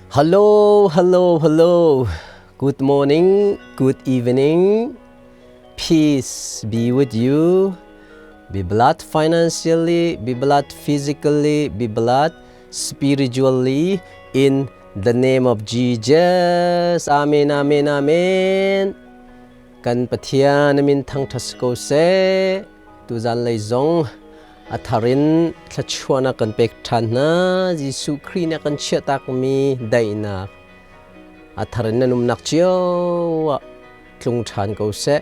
Hello, hello, hello. Good morning, good evening. Peace be with you. Be blessed financially, be blessed physically, be blessed spiritually in the name of Jesus. Amen, amen, amen. Kan Pathian min thangṭhat ko seh. Tuzan lei zong a thar in thluachuahnak kan pek ṭhan hna. Jesuh Khrih nih a kan chiahtakmi daihnak a thar in nan umnak cio ah tlung ṭhan ko seh.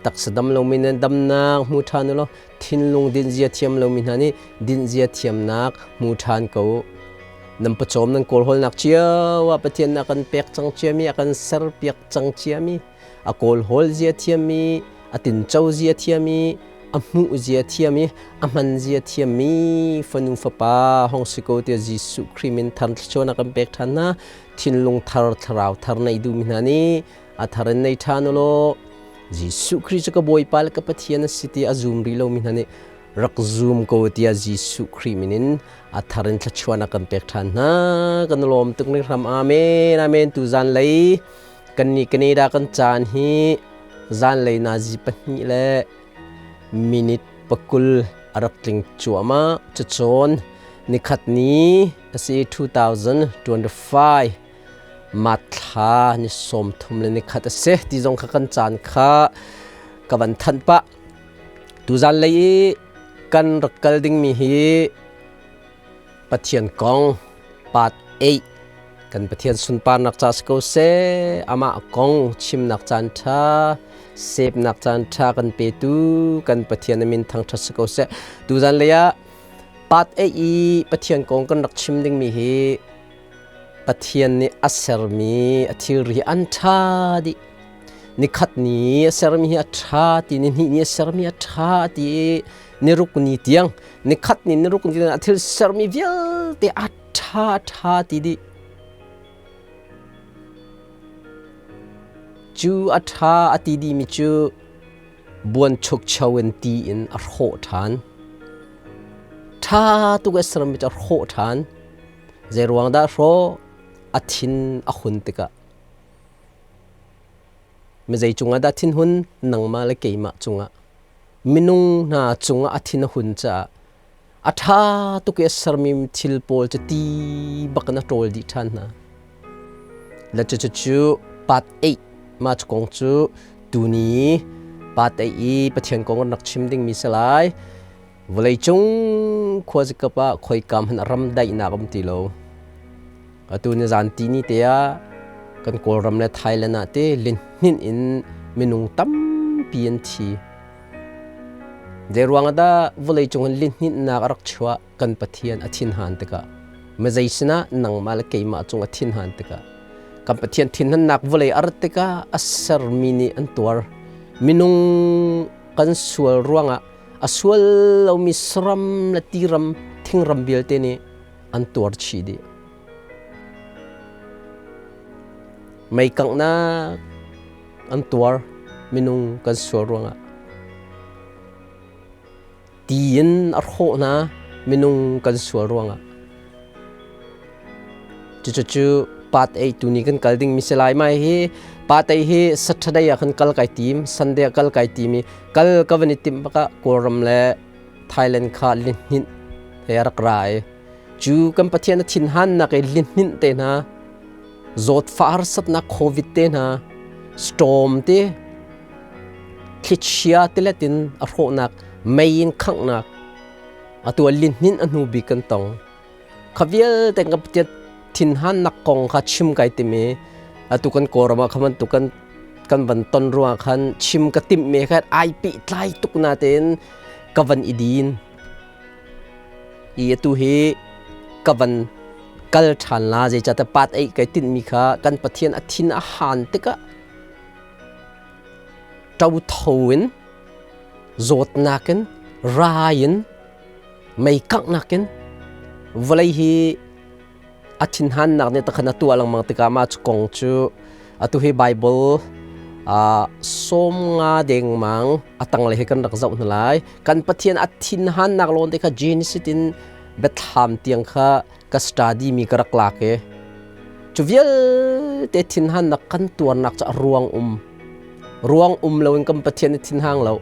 Taksa dam lomi nan damnak hmu ṭhan u law thinlung dinzia thiam lomi hna nih dinzia thiamnak hmu ṭhan ko u. Nan pawcawm nan kawlhawlnak cio ah Pathian nih a kan pek cang ciami, a kan serpiak cang ciami, a kawlhawl zia thiammi, a tinco zia thiami, a hmuh zia thiam i a hman zia thiammi fanu fapa hong si ko tiah Jesuh Khrih min thar thluachuahnak kan pek ṭhan hna. Thinlung thar, thlarau thar nei duhmi hna nih a thar in nei ṭhan u law Jesuh Khrih cu ka Bawipa le ka Pathian a si ti a zum rih lomi hna nih rak zum ko tiah Jesuh Khrih min in a thar in thluachuahnak kan pek ṭhan hna. Kan lawm tuk ning hram. Amen. Amen. Tu zan lei kan nih Canada kan caan hi zanlei nazi pahnih le minute pakul a rak tling cuahmah. Cucawn nikhat ni a si 2025 Mathla ni 30 le nikhat a si ti zong kha kan caan kha ka van thanh pah. Tuzan lei i kan rak kal dingmi hi Pathian kong part 8 kan Pathian sunparnak ca si ko seh amah kong chimnak caan ṭha sepnak caan ṭha kan petu kan Pathian a min thangṭhat si ko seh. Tuzan lei ah part 8 i Pathian kong kan rak chim dingmi hi Pathian nih a sermi a thilri an ṭha dih. Nikhat ni a sermi hi a ṭha ti ni hnih ni a sermi a ṭha ti niruk ni tiang nikhat ni niruk ni tiang a thil sermi vialte a ṭha ṭha ti dih. Cu a ṭha a ti dihmi cu buanchukcho in ti in a hrawh ṭhan. Ṭha tuk a sermi cu a hrawh ṭhan. Zeiruang dah hrawh? A thin a hun tikah. Mizei cungah dah thinhun? Nangmah le keimah cungah. Minung hna cungah a thin a hun caah a ṭha tuk i a sermi thil pawl cu ti bak in a ṭawl dih ṭhan hna. Le cucu part 8 mah cu kong cu tuni part 8 i Pathian kong an rak chim dingmi si lai. Vawleicung khuazikap ah khoikam hmanh ram daihnak um ti lo. Atu ni zan ti ni te ah kan Kawlram le Thailand ah te lihninh in minung tampi an thi. Zeiruang ah dah vawleicung in lihninhnak a rak chuah kan Pathian a thinhan tikah mizei sinah nangmah le keimah cung a thinhan tikah kan Pathian thinhannak vawlei a rat tikah a sermi nih an tuar. Minung kan sual ruangah a sual lomi saram le tiram thingram vialte nih an tuar chih dih. Mei kanghnak an tuar minung kan sual ruangah. Ti in a hrawh hna minung kan sual ruangah. Cucu part 8 tuni kan kal ding mi si lai mai hi part 8 hi Saturday ah kan kal kai tim Sunday ah kal kai tim i kal ka van i timh baka Kawlram le Thailand kha lihninh he a rak ra i cu kan Pathian a thinhannak i lihninh te hna zawtfah harsatnak COVID te hna storm te thlichia tilet in a hrawhnak mei in khanghnak atu a lihninh a hnu bik kan tong kha vialte kan Pathian thinhannak kong kha chim kai timi atu kan Kawlram ah kha bantuk kan kan van ton ruangah khan chim ka timh me khan ai pehtlai tuk na tein ka van i din i atu hi ka van kal ṭhan la zeicahtiah pat ei kai tinhmi kha kan Pathian a thin a han tikah ṭotho in zawtnak in rai in mei kanghnak in vawlei hi a thinhannak nih takhan a tuah lengmang tikah mah cu kong cu atu hi Bible sawm nga dengmang a tanglei hi kan rak zoh hna lai. Kan Pathian a thinhannak lawn te kha Genesis in Biathlam tiang kha ka study mi ka rak lak i Cu vialte thinhannak kan tuarnak cu a ruang um. Ruang um loin kan Pathian i thinhang lo.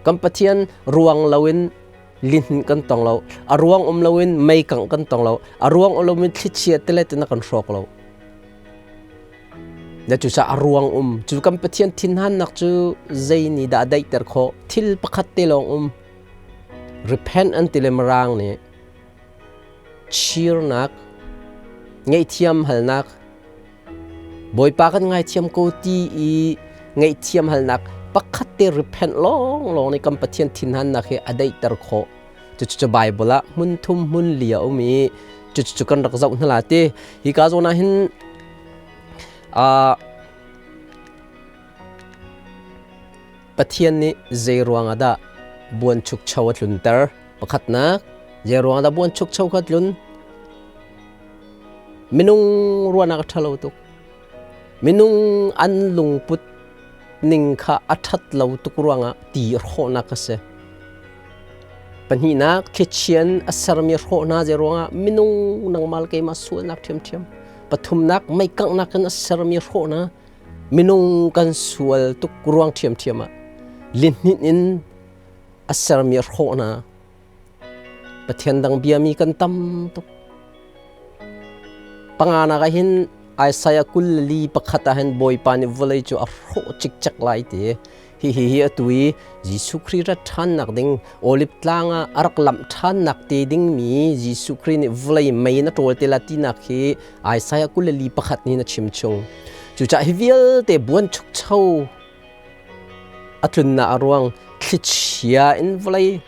Kan Pathian ruang loin lihnin kan tong lo. A ruang um loin meikangh kan tong lo. A ruang um loin thlichia tilet in a kan hrawk lo. Na cucaah a ruang um. Cu kan Pathian thinhannak cu zei nih dah a daihter khawh? Thil pakhat te lawng um. Repent an ti le Mirang nih chirnak, ngaihthiam halnak, Bawipa kan ngaithiam ko ti i ngaihthiam halnak pakhat te repent lawnglawng nih kan Pathian thinhannak hi a daihter khawh. Cucu Bible ah hmun thum hmun li a um i cucu kan rak zoh hna la ti. Hi ka zawn ah hin Pathian nih zei ruangah dah buanchukcho a tlunter? Pakhatnak, zei ruangah dah buanchukcho kha a tlun? Minung ruahnak a ṭhalo tuk. Minung an lungput ning kha a ṭhat lo tuk ruangah ti hrawhnak a si. Pahnihnak, thlichian a sermi hrawh hna zei ruangah minung nangmah le keimah sualnak ṭhiamṭhiam. Pathumnak, meikanghnak in a sermi hrawh hna minung kan sual tuk ruang ṭhiamṭhiam ah lihninh in a sermi a hrawh hna. Pathian dang biami kan tam tuk. Panganak ah hin Isaiah 44 ah hin Bawipa nih vawlei cu a hrawh cikcek lai ti. Hihi hi atu i Jesuh Khrih rat ṭhannak ding Olive tlang ah a rak lamh ṭhannak te dingmi Jesuh Khrih nih vawlei mei in a ṭawl te la tinak hi Isaiah 41 nih a chim chung. Cucaah hi vialte buanchukcho a tlunnak a ruang thlichia in vawlei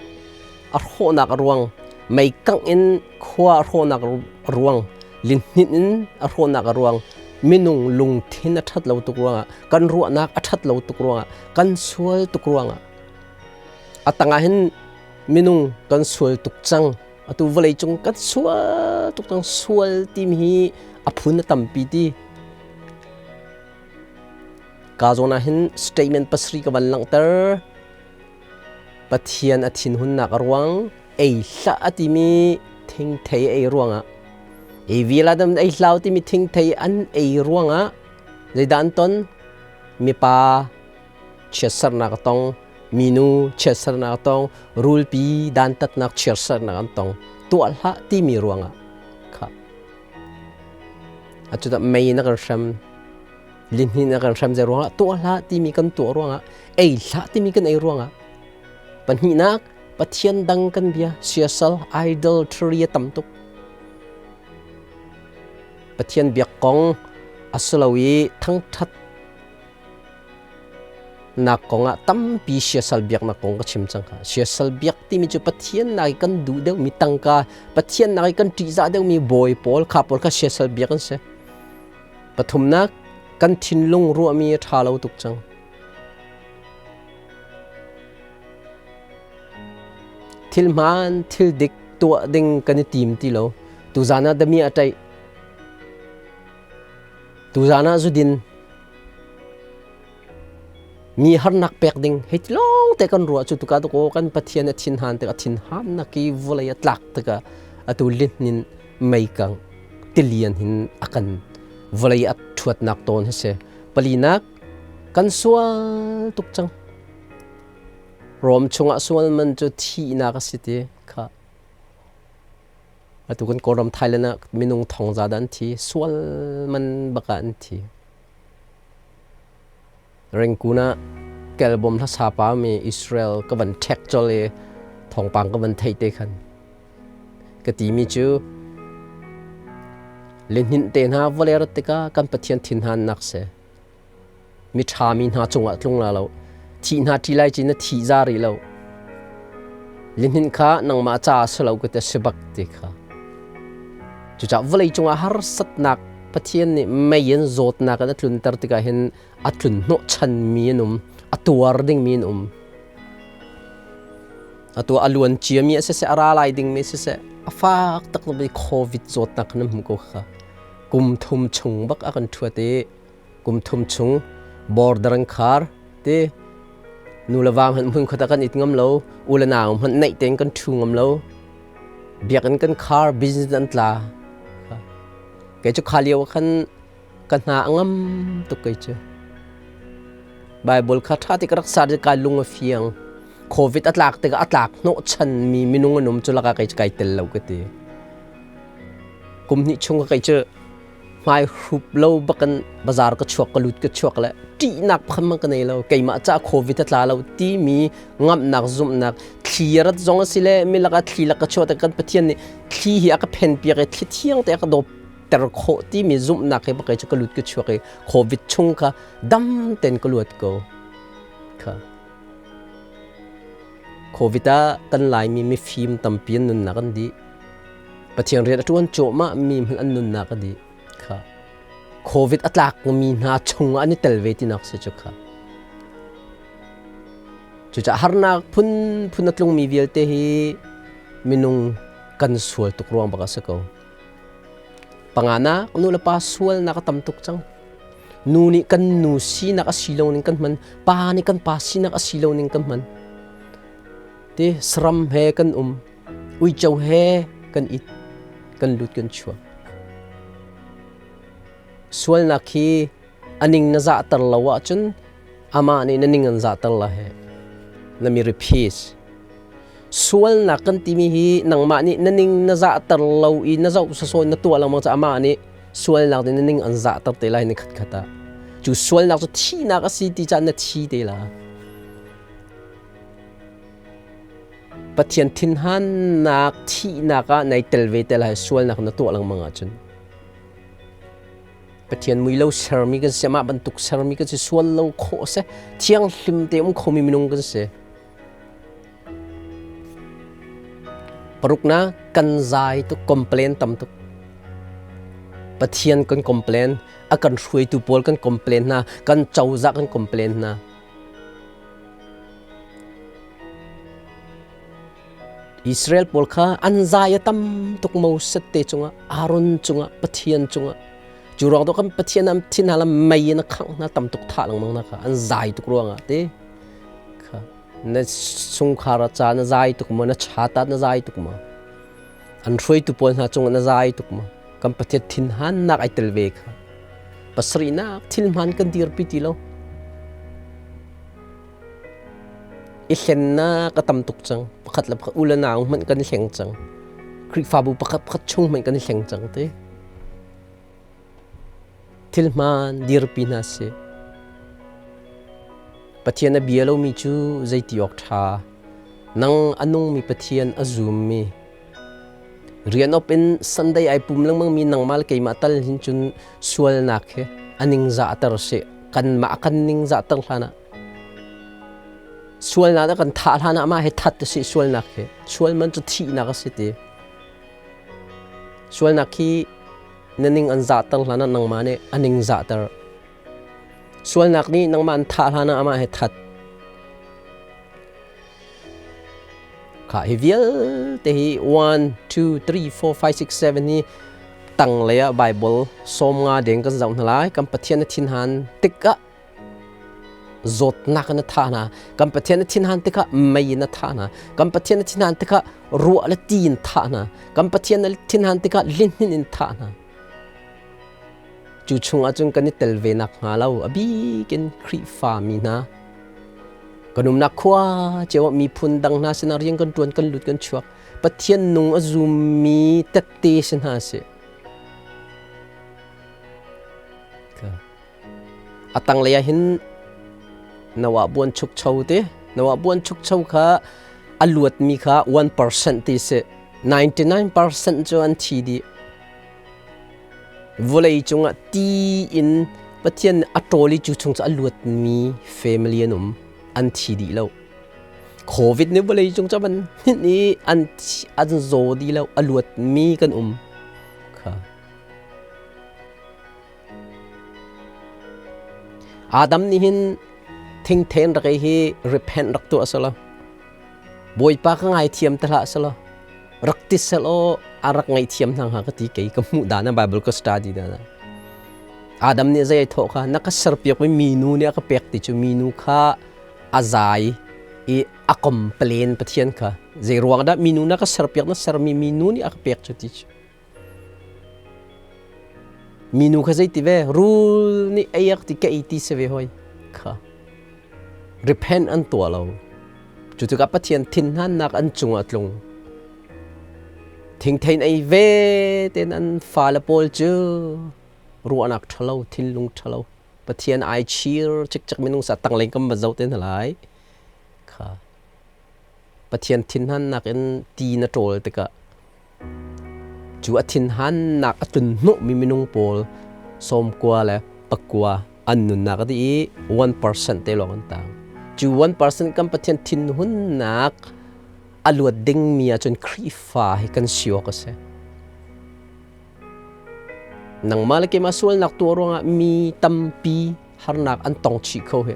a hrawhnak a ruang meikangh in khua a hrawhnak a ruang lihninh in a hrawhnak a ruang minung lungthin a ṭhat lo tuk ruangah kan ruahnak a ṭhat lo tuk ruangah kan sual tuk ruangah a tangah hin minung kan sual tuk cang. Atu vawlei cung kan sual tuk cang. Sual timi hi a phun a tampi ti. Ka zawn ah hin statement pasarih ka van langhter. Pathian a thinhunnak a ruang, ei hlah a timi thingthei ei ruangah, ei vial ah ei hlau timi thingthei an ei ruangah zeidah an ton? Mipa chiatsernak a tong, minu chiatsernak a tong, rulpi dantatnak chiatsernak an tong. Tuah hlah timi ruangah kha. Atu mei na kan hrem, lihnin na kan hrem zei ruangah tuah hlah timi kan tuah ruangah, ei hlah timi kan ei ruangah. Pahnihnak, Pathian dang kan bia, siasal, idolatry a tam tuk. Pathian biak kong a si lo i thangṭhat nak kong ah tampi siasal biaknak kong ka chim cang kha. Siasal biak timi cu Pathian nak i kan duh deuhmi tangka, Pathian nak i kan ṭihzah deuhmi bawi pawl kha pawl kha siasal biak an si. Pathumnak, kan thinlung ruahmi a ṭha lo tuk cang. Thil hmaan, thil dik tuah ding kan i tim ti lo. Tuzan ah damiah a ṭaih. Tuzan ah zudin mi harnak pek ding hei ti lawng te kan ruah cu tuka tuko kan Pathian a thinhan tik a thinhannak i vawlei a tlak tikah atu lihnin meikang tilian hin a kan vawlei a ṭhuatnak tawn hi si. Palinak kan sual tuk cang. Rom chungah sual man cu thihnak a si ti kha. Atu kan Kawlram Thailand ah minung thongza dah an thi, sual man bak ah an thi. Rengkun ah kelbom hlasa pa mi Israel ka van ṭhek col i thawngpang ka van theih te khan ka ti mi cu lihninh te hna vawlei rat tikah kan Pathian thinhannak si. Mi ṭha mi hna cungah tlung la lo. Thih hna ṭi lai ci na thi za rih lo. Lihninh kha nangmah caah si lo ka ti si bak ti kha. Cucaah vawlei cungah harsatnak Pathian nih mei in zawtnak in a tlunter tikah hin a tlun hnawhchanmi an um, a tuar dingmi an um. Atu a luan ciami a siseh, a ra lai dingmi siseh, a fak tak mi COVID zawtnak kan hmu ko kha. Kum thum chung bak a kan ṭhuat i kum thum chung border an khar ti nu le va hmanh hmun khat ah kan it ngam lo, u le nau hmanh naih tein kan ṭhu ngam lo. Biakinn kan khar, business an tla. Kei cu kha lio khan ka hna a ngam tuk kei cu. Bible kha ṭha te ka rak sar kai lung a fiang. Covid a tlak tikah a tlak hnawh chanmi minung an um cu lakah kei cu kai tel lo ka ti. Kum hnih chung ka kei cu hmai hrup lo bakin bazar ka chuak ka lut ka chuak le ṭihnak pham ka nei lo. Keimah ca Covid a tla lo timi ngamhnak zumhnak thli a rat zong a si le mi lakah thli lak ka chuah tik kan Pathian nih thli hi a ka phen piak i thli thiang te a ka dawp ter khawh timi zumhnak he bak cu ka lut ka chuak i Covid chung kha dam ten ka luat ko. Kha. Covid ah kan Laimi mifim tampi an nunnak an dih. Pathian rian a ṭuan cuahmah mi hmanh an nunnak a dih. Kha. Covid a tlak mi hna chung ah an i tel ve tinak si cu kha. Cucaah harnak phunphun a tlungmi vialte hi minung kan sual tuk ruang bak a si ko. Panganak, nu le pa sualnak a tam tuk cang. Nu nih kan nu sinak a si lo ning kan hman, pa nih kan pa sinak a si lo ning kan hman. Ti saram he kan um, uico he kan it, kan lut kan chuak. Sualnak hi aning na zahter lo ahcun amah nih na ning an zahter la he. Let me repeat. Sualnak kan timi hi nangmah nih na ning na zahter lo i na zoh sasawn na tuah lengmang caah amah nih sualnak nih na ning an zahter te lai ni khatkhat ah. Cu sualnak cu thihnak a si ti caan na thi te la. Pathian thinhannak thihnak ah nai tel ve te lai sualnak na tuah lengmang ahcun. Pathian mui lo sermi kan si, amah bantuk sermi kan si, sual lo khawh a si, thianghlim te um khomi minung kan si. Paruknak kan zai tuk, complain tam tuk. Pathian kan complain, a kan hruaitu pawl kan complain hna, kan cozah kan complain hna. Israel pawl kha an zai a tam tuk Moses te cungah, Aaron cungah, Pathian cungah. Cu ruang tu kan Pathian am thin hna la mei in a khangh hna tam tuk thah lengmang na kha an zai tuk ruangah te. Kha na chungkhar ah ca na zai tuk maw, na chata na zai tuk maw? An hruaitu pawl hna cungah na zai tuk maw? Kan Pathian thinhannak ai tel ve kha. Pasarihnak thil hmaan kan dirpi ti lo. I hlennak a tam tuk cang. Pakhat le pakhat u le nau hmanh kan i hleng cang. Khrihfabu pakhat pakhat chung hmanh kan i hleng cang te. Thil hmaan dirpi hna sih. Pathian a bia lomi cu zeiti awk ṭha. Nang a nungmi Pathian a zummi. Rian op in Sunday ai pum lengmangmi nangmah le keimah tal hin cun sualnak hi a ningzahter sih. Kanmah kan ningzahter hlan ah sualnak a kan thah hlan ah mah hi that a si sualnak hi. Sual man cu thihnak a si ti. Sualnak hi na ning an zahter hlan ah nangmah nih a ning zahter. Sualnak nih nangmah an thah hlan ah amah he that. Kha hi vialte hi 1 2 3 4 5 6 7 hi tanglei ah Bible 15 deng kan zoh hna lai. Kan Pathian a thinhan tikah zawtnak in a thah hna. Kan Pathian a thinhan tikah mei in a thah hna. Kan Pathian a thinhan tikah ruah le ti in thah hna. Kan Pathian a thinhan tikah lihnin in thah hna. Cu chungah cun kan i tel ve nak hnga lo a bik in Khrihfa mi hna kan umnak khua cio ah miphun dang hna sinah rian kan ṭuan kan lut kan chuak Pathian nung a zummi tette si hna sih. A tanglei ah hin Noah buan chukcho te Noah buan chukcho kha a luatmi kha 1% ti si 99% cu an thi dih Vawlei cungah ti in Pathian nih a ṭawl i cu chung cu a luatmi family an um. An thi dih lo. Covid nih vawlei cung cu a van hninh i an, an zaw dih lo. A luatmi kan um. Kha. Adam nih hin thingthen rak ei hi repent rak tuah selaw Bawipa ka ngaithiam te hlah selaw rak ti selaw a rak ngaihthiam hna hnga ka ti kei ka hmuh dan ah Bible ka study dan ah Adam nih zei ai thawh kha na ka serpiak mi minu nih a ka pek ti cu minu kha a zai i a complain Pathian kha zei ruang dah minu na ka serpiak na sermi minu nih a ka pek cu ti cu. Minu kha zei ti ve rul nih ei ak ti ka ei ti si ve hoi kha. Repent an tuah lo. Cu tikah Pathian thinhannak an cungah tlung. Thingthein ei ve ten an fale pawl cu ruahnak ṭhalo, thinlung ṭhalo, Pathian ai chir cikcek minung sa tanglei kam va zoh te hna lai. Kha. Pathian thinhannak in ti na ṭawl tikah cu a thinhannak a tlun hnawhmi minung pawl sawmkua le pakua an nunnak a dih i 1% te lawng an tang. Cu 1% kan Pathian thinhunnak a luat dingmi ahcun Khrihfa hi kan si awk a si. Nangmah le keimah sualnak tuah ruangah mi tampi harnak an tong chih kho hi.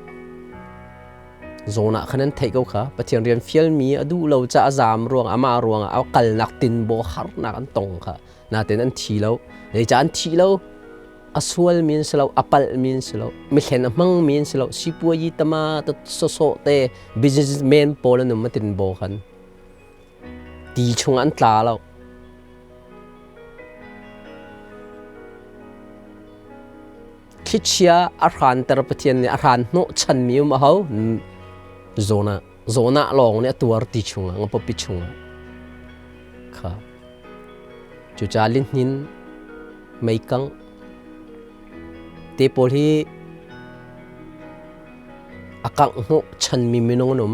Zawn ah khan an theih ko kha. Pathian rian fialmi a duh lo ca a zaam ruang amah ruangah a kalnak tinbaw harnak an tong kha. Natin an thi lo. Zeicah an thi lo? A sual mi an si lo, a palh mi an si lo, mihlen a hmang mi an si lo. Sipuayi tama ta sawsawh te businessman pawl an um a tinbaw khan. Ti chung an tla lo. Thlichia a hranter Pathian nih a hran hnawhchanmi um a hau. Jonah Jonah lawng nih a tuar ti chungah ngapapi chungah kha cucaah lihnin meikang te pawl hi a kangh hnawhchanmi minung an um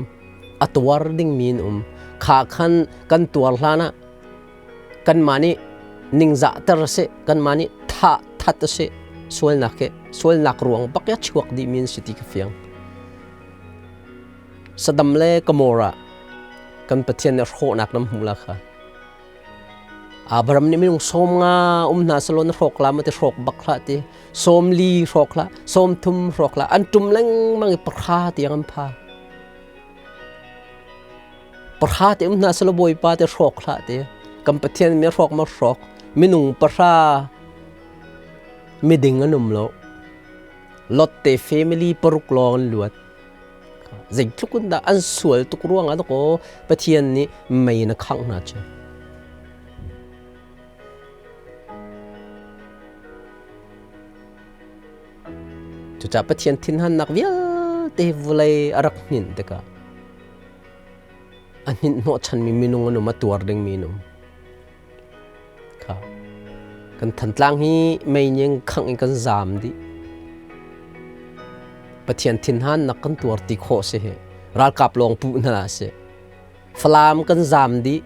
a tuar dingmi an um kha khan kan tuar hlan ah kanmah nih ningzahter a si kanmah nih thah that a si sualnak hi sualnak ruang bak ya chuak dihmi an si ti ka fiang Saddam le Gomorrah kan Pathian nih hrawhnak nam hmu la kha Abraham nih minung sawm nga um hna selaw na hrawk la ma ti hrawk bak hlah ti sawm li hrawk hlah sawm thum hrawk hlah an tum lengmang i pahra tiang an pha Pahra te um hna selaw Bawipa te hrawk hlah ti. Kan Pathian mi hrawk ma hrawk. Minung pahra miding an um lo. Lot te family paruk lawng an luat. Zeitluk in dah an sual tuk ruang ah dakaw Pathian nih mei na khangh hna cu. Cucaah Pathian thinhannak vialte vawlei a rak hninh tikah a hninh hnawhchanmi minung an um, a tuar dingmi an um. Kha. Kan Thantlang hi mei ning khangh in kan zaam dih. Pathian thinhannak kan tuar ti khawh si hi. Ralkap lawng puh hna si. Falam kan zaam dih.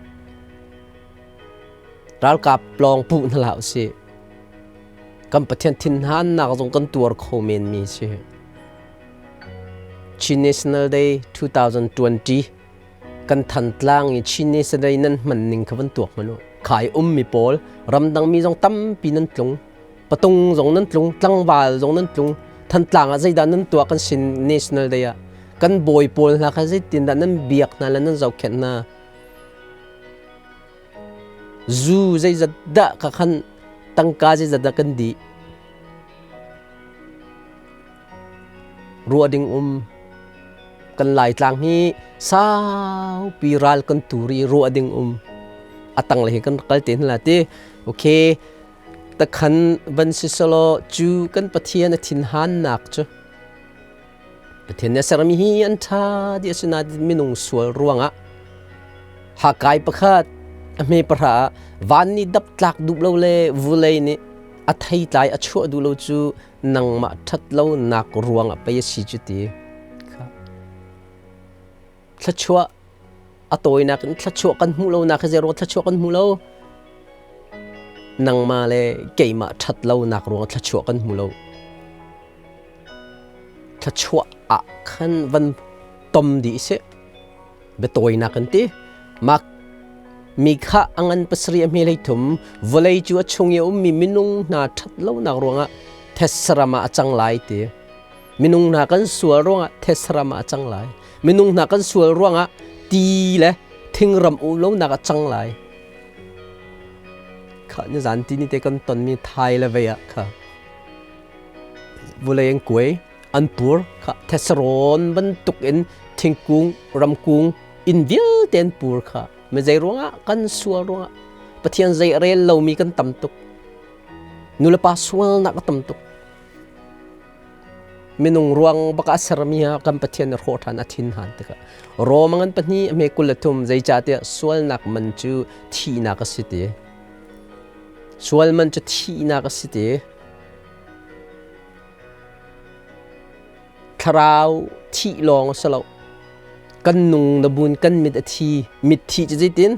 Ralkap lawng puh hna hlah usih. Kan Pathian thinhannak zong kan tuar kho menmi si. Chin National Day 2020 kan Thantlang i Chin National Day nan hman ning kha van tuak hmanh u. Khai ummi pawl ramdang mi zong tampi nan tlung. Patung zong nan tlung, tlangval zong nan tlung. Thantlang ah zeidah nan tuah kan sin National Day ah? Kan bawi pawl hna kha zeitindah nan biak hna le nan zohkhenh hna? Zu zeizat dah ka khan tangka zeizat dah kan dih? Ruah ding um. Kan Laitlang hi saupi ral kan tur i ruah ding um. A tanglei hi kan kal te hna ti. Okay. Takhan van si selaw cu kan Pathian a thinhannak cu Pathian nih a sermi hi an ṭha dih asinain minung sual ruangah hakai pakhat a hme pahra ah van nih dap tlak duh lo le vulei nih a theitlai a chuah duh lo cu nangmah ṭhat lonak ruangah pei a si cu ti. Thluachuah a tawinak in thluachuah kan hmuh lonak hi zeiruang thluachuah kan hmu lo? Nangmah le keimah ṭhat lonak ruangah thluachuah kan hmu lo. Thluachuah ah khan van tom dih sih. Biatawinak kan ti. Mak mi kha a ngan pasarih a hme hlei thum vawlei cu a chung i a ummi minung hna ṭhat lonak ruangah thetse-ram ah a cang lai ti. Minung hna kan sual ruangah thetse-ram ah a cang lai. Minung hna kan sual ruangah ti le thingram um lonak a cang lai. Kha ni zan ti ni te kan tonmi thai le vei ah kha vulei an kuai an pur kha thesarawn bantuk in thingkung ramkung inn vialte an pur kha mi zei ruangah kan sual ruangah Pathian zei a rel lomi kan tam tuk. Nulepa sualnak a tam tuk. Minung ruang bak a sermi ah kan Pathian nih hrawh ṭhan a thin han tikah Rom ngan pahnih a hme 23 zeicahtiah sualnak man cu thihnak a si ti. Sual man cu thihnak a si ti. Thlarau thih lawng a si lo. Kan nung na bun kan mit a thi. Mit thi cu zeitin?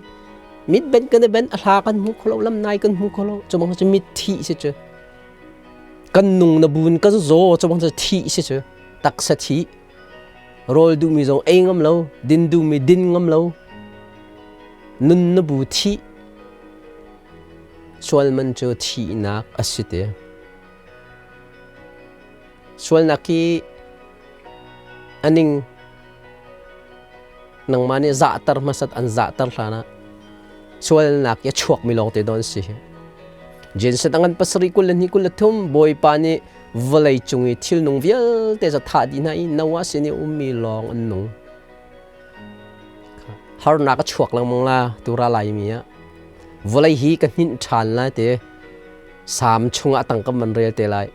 Mit ben kan i ben a hla kan hmu kho lo, lam nai kan hmu kho lo. Cu bang cu mit thih si cu. Kan nung na bun kan zaw cu bang cu thih si cu. Taksa thih. Rawl duhmi zong ei ngam lo, din duhmi din ngam lo. Nun na bu thih. Sual man cu thihnak a si te. Sualnak hi a ning nangmah nih zahter hmasat an zahter hlan ah sualnak i a chuakmi lawngte dawn si hi. Jensen a ngan pasarih 22 23 Bawipa nih vawlei cung i thilnung vialte cu thah dih hna i Noah sin i ummi lawng an nung. Harnak a chuak lengmang la tu ra lai mi ah vawlei hi ka hninh ṭhan lai te Salm chungah tangka man rel te lai.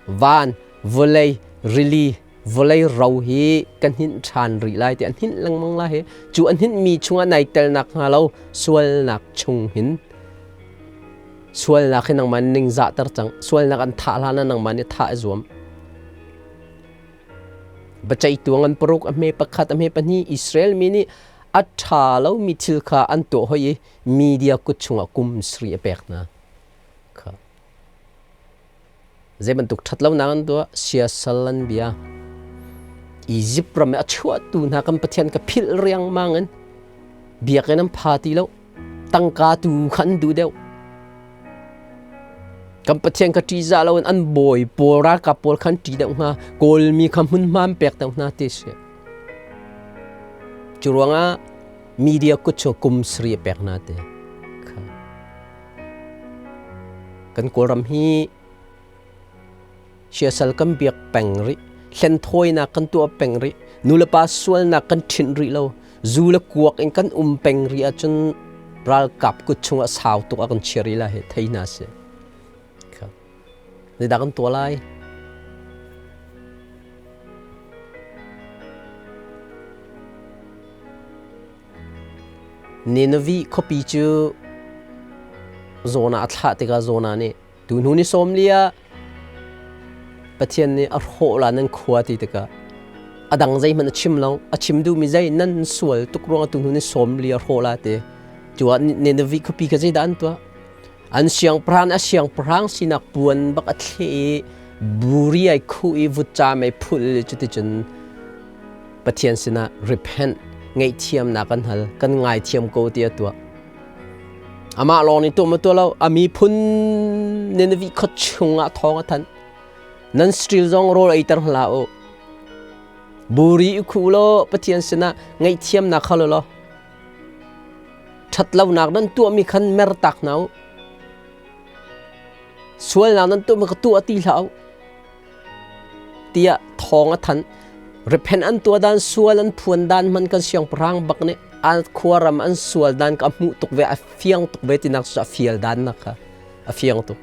Van, vawlei, rili, vawlei ro hi ka hninh ṭhan rih lai ti an hninh lengmang lai hi. Cu an hninhmi chungah nai tel nak hnga lo sualnak chung hin sualnak hi nangmah ningzahter cang. Sualnak an thah hlan ah nangmah nih thah i zuam. Biaceihtu ngan paruk a hme pakhat a hme pahnih Israel mi nih a ṭha lomi thil kha an tuah hoi i media kut chungah kum sarih a pek hna. Kha. Zei bantuk ṭhat lonak an tuah siasal an bia. Egypt ram i a chuahtu hna kan Pathian ka philh riangmang in biakinn an pha ti lo. Tangka tu kha an duh deuh. Kan Pathian ka ṭihzah loin an bawi pawl ralkap pawl khan ṭih deuh hnga Kawlmi kha hmunhma an pek deuh hna ti si. Cu ruangah media kut chung kum sarih a pek hna ti. Kan Kawlram hi siasal kan biak peng rih. Hlenthawinak kan tuah peng rih. Nulepa sualnak kan ṭhinh rih lo. Zu le kuak in kan um peng rih ahcun ralkap kut chungah sau tuk a kan chia rih lai hi thei hna sih. Zeidah kan tuah lai? Nineveh khuapi cu Jonah a thlah tikah Jonah nih tuhnu ni sawm li ah Pathian nih a hrawh la nan khua ti tikah a dang zeihmanh a chim lo a chim duhmi zei nan sual tuk ruangah tuhnu ni sawm li a hrawh la ti cu ah Nineveh khuapi kha zeidah an tuah an siangpahrang a siangpahrang sinak puan bak a thleh i buri ai khuh i vutcam ai phulh i cuticun Pathian sinah repent ngaihthiamnak kan hal kan ngaithiam ko ti a tuah Amah lawng nih tuah maw tuah lo a miphun Nineveh khua chungah thawng a thanh. Nan stil zong rawl eiter hlah u. Buri i khuh law Pathian sinah ngaihthiamnak hal u law ṭhatlonak nan tuahmi khan mertak hna u. Sualnak nan tuahmi kha tuah ti hlah u. Tiah thawng a thanh. Repent an tuah dan sual an phuan dan hman kan siangpahrang bak nih an khuaram an sual dan ka hmuh tuk ve a fiang tuk ve tinak cu a fial dan nak kha a fiang tuk.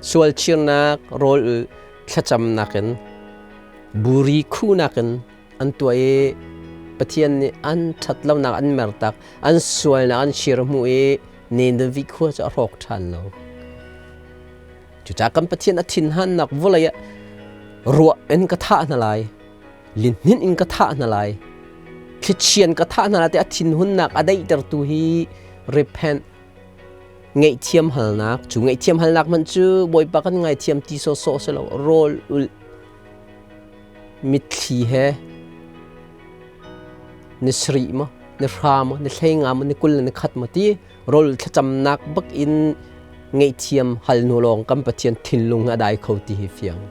Sual chirnak rawl thlacamnak in buri khunak in an tuah i Pathian nih an ṭhat lonak an mertak an sualnak an shir hmuh i Nineveh khua cu a hrawk ṭhan lo. Cucaah kan Pathian a thinhannak vawlei ah ruah in ka thah hna lai, lihninh in ka thah hna lai, thlichian ka thah hna lai ti a thinhunnak a daihtertu hi repent ngaihthiam halnak cu ngaihthiam halnak hmanh cu Bawipa kan ngaithiam ti sawsawh si lo rawl ulh mitthli he ni sarih maw ni hra maw ni hleinga maw ni 20 le ni khat maw ti rawl thlacamnak bak in ngaihthiam hal hnu lawng kan Pathian thinlung a dai kho ti hi fiang.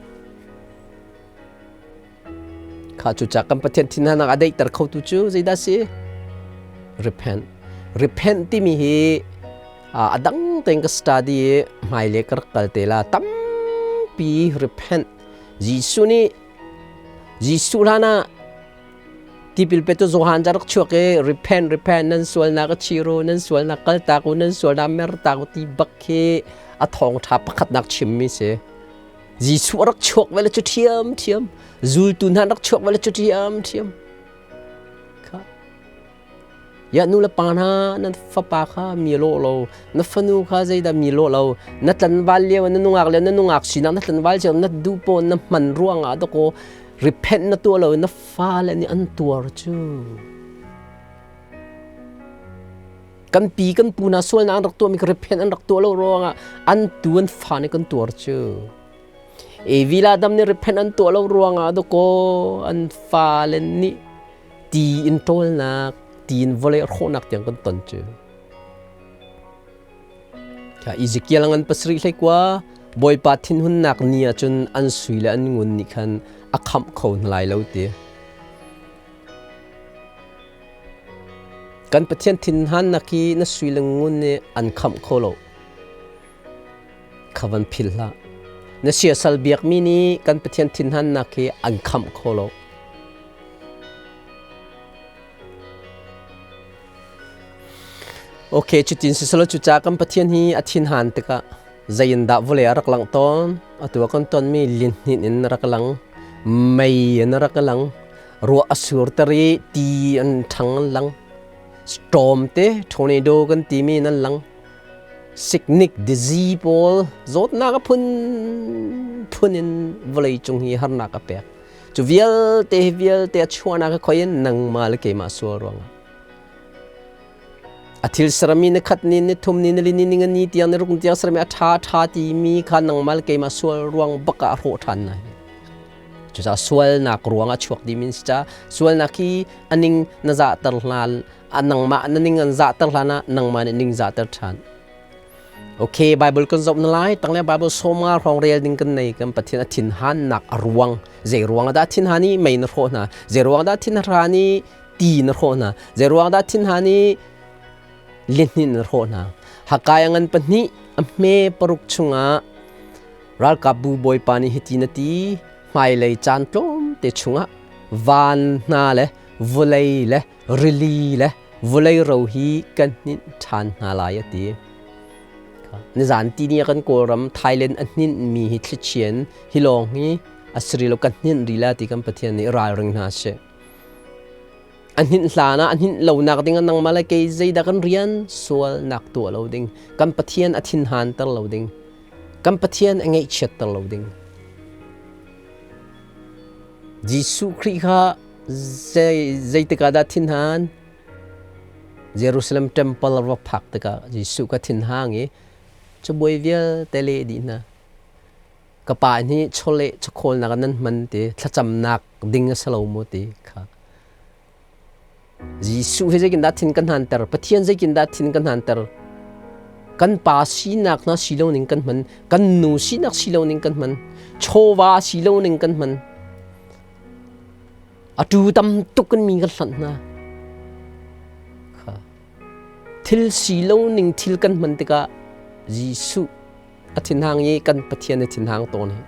Kha cu ca kan Pathian thinhanak a daihter kho tu cu zeidah si? Repent. Repent timi hi a dang tein ka study i hmailei ka rak kal te la tampi repent. Jesuh nih Jesuh hlan ah Tipil petu Johan ca rak chuak i repent repent nan sualnak a chiru nan sualnak kaltak u nan sualnak mertak u ti bak khi a thawngṭha pakhatnak chimmi si. Jesuh a rak chuak ve le cu ṭhiamṭhiam zultu hna rak chuak ve le cu ṭhiamṭhiam. Kha Ya nu le pa hna nan fapa kha mi lawh lo na fanu kha zeidah mi lawh lo na tlanval lio na nungak lio na nungak sinak na tlanval cio na duh pawn na hman ruangah dakaw repent na tuah lo na fale nih an tuar cu kan pi kan pu hna sualnak an rak tuahmi kha repent an rak tuah lo ruangah an tu an fa nih kan tuar cu Evi le Adam nih repent an tuah lo ruangah dakaw an fale nih ti in ṭawlnak ti in vawlei hrawhnak tiang kan ton cu Ezekiel ngan pasarih hlei kua Bawipa thinhunnak ni ah cun an sui le an ngun nih khan a khamh kho hna lai lo ti kan Pathian thinhannak hi na sui le ngun nih an khamh kho lo kha van phil hlah na siasal biakmi nih kan Pathian thinhannak hi an khamh kho lo Okay, cutin siselaw cuca kan Pathian hi a thinhan tikah zei in dah vawlei a rak langh tawn? Atu ah kan tonmi lihninh in a rak lang, mei in a rak lang, ruah a surter i ti an ṭhang an lang, storm te tornado kan timi in an lang, siknik disease pawl zawtnak a phunphun in vawlei cung hi harnak a pek. Cu vialte hi vialte a chuahnak a khoi in nangmah le keimah sual ruangah. A thil sermi ni khat ni ni thum ni ni li ni ni ni tiang ni ruk tiang sermi a ṭha ṭha timi kha nangmah le keimah sual ruang bak ah a hrawh ṭhan na hi. Cucaah sualnak ruang ah chuak dimi si ca sualnak hi a ning na zahter hlan a nangmah na ning an zahter hlan ah nangmah nih ning zahter ṭhan. Okay, Bible kan zoh na lai. Tangle Bible sawma hrawng rel ding kan nei kan Pathian a thinhannak a ruang. Zei ruang dah thinhan i mei na hrawh hna? Zei ruang dah thinhan i ti na hrawh hna? Zei ruang dah thinhan i lihnin na hrawh hna? Hakai a ngan pahnih a hme paruk chungah ralkapbu bawipa nih hiti na ti hmailei caan tlawmte chungah van hna le vawlei le rili le vawlei ro hi kan hninh ṭhan hna lai a ti. Nizan ti ni ah kan Kawlram Thailand a hninh mi hi thlichian hi lawng hi a si rih lo kan hninh rih la ti kan Pathian nih ralring hna seh. A hninh hlan ah a hninh lonak ding ah nangmah le kei zeidah kan rian sual nak tuah lo ding kan Pathian a thinhan ter lo ding kan Pathian a ngaihchiat ter lo ding. Jesuh Khrih kha zeitik ah dah thinhan? Jerusalem temple a va phak tikah Jesuh ka thinhang i cabuai vialte leh dih hna. Ka pa nih chawleh chawkhawlnak ah nan hman ti thlacamnak ding a si lo maw ti kha. Jesuh hi zeitindah thin kan hanter? Pathian zeitindah thin kan hanter? Kan pa sinak hna si lo ning kan hman, kan nu sinak si lo ning kan hman, chawva si lo ning kan hman. Atu tam tuk in mi kan hlanh hna. Thil si lo ning thil kan hman tikah Jesuh a thinhang i kan Pathian a thinhang tawn hi.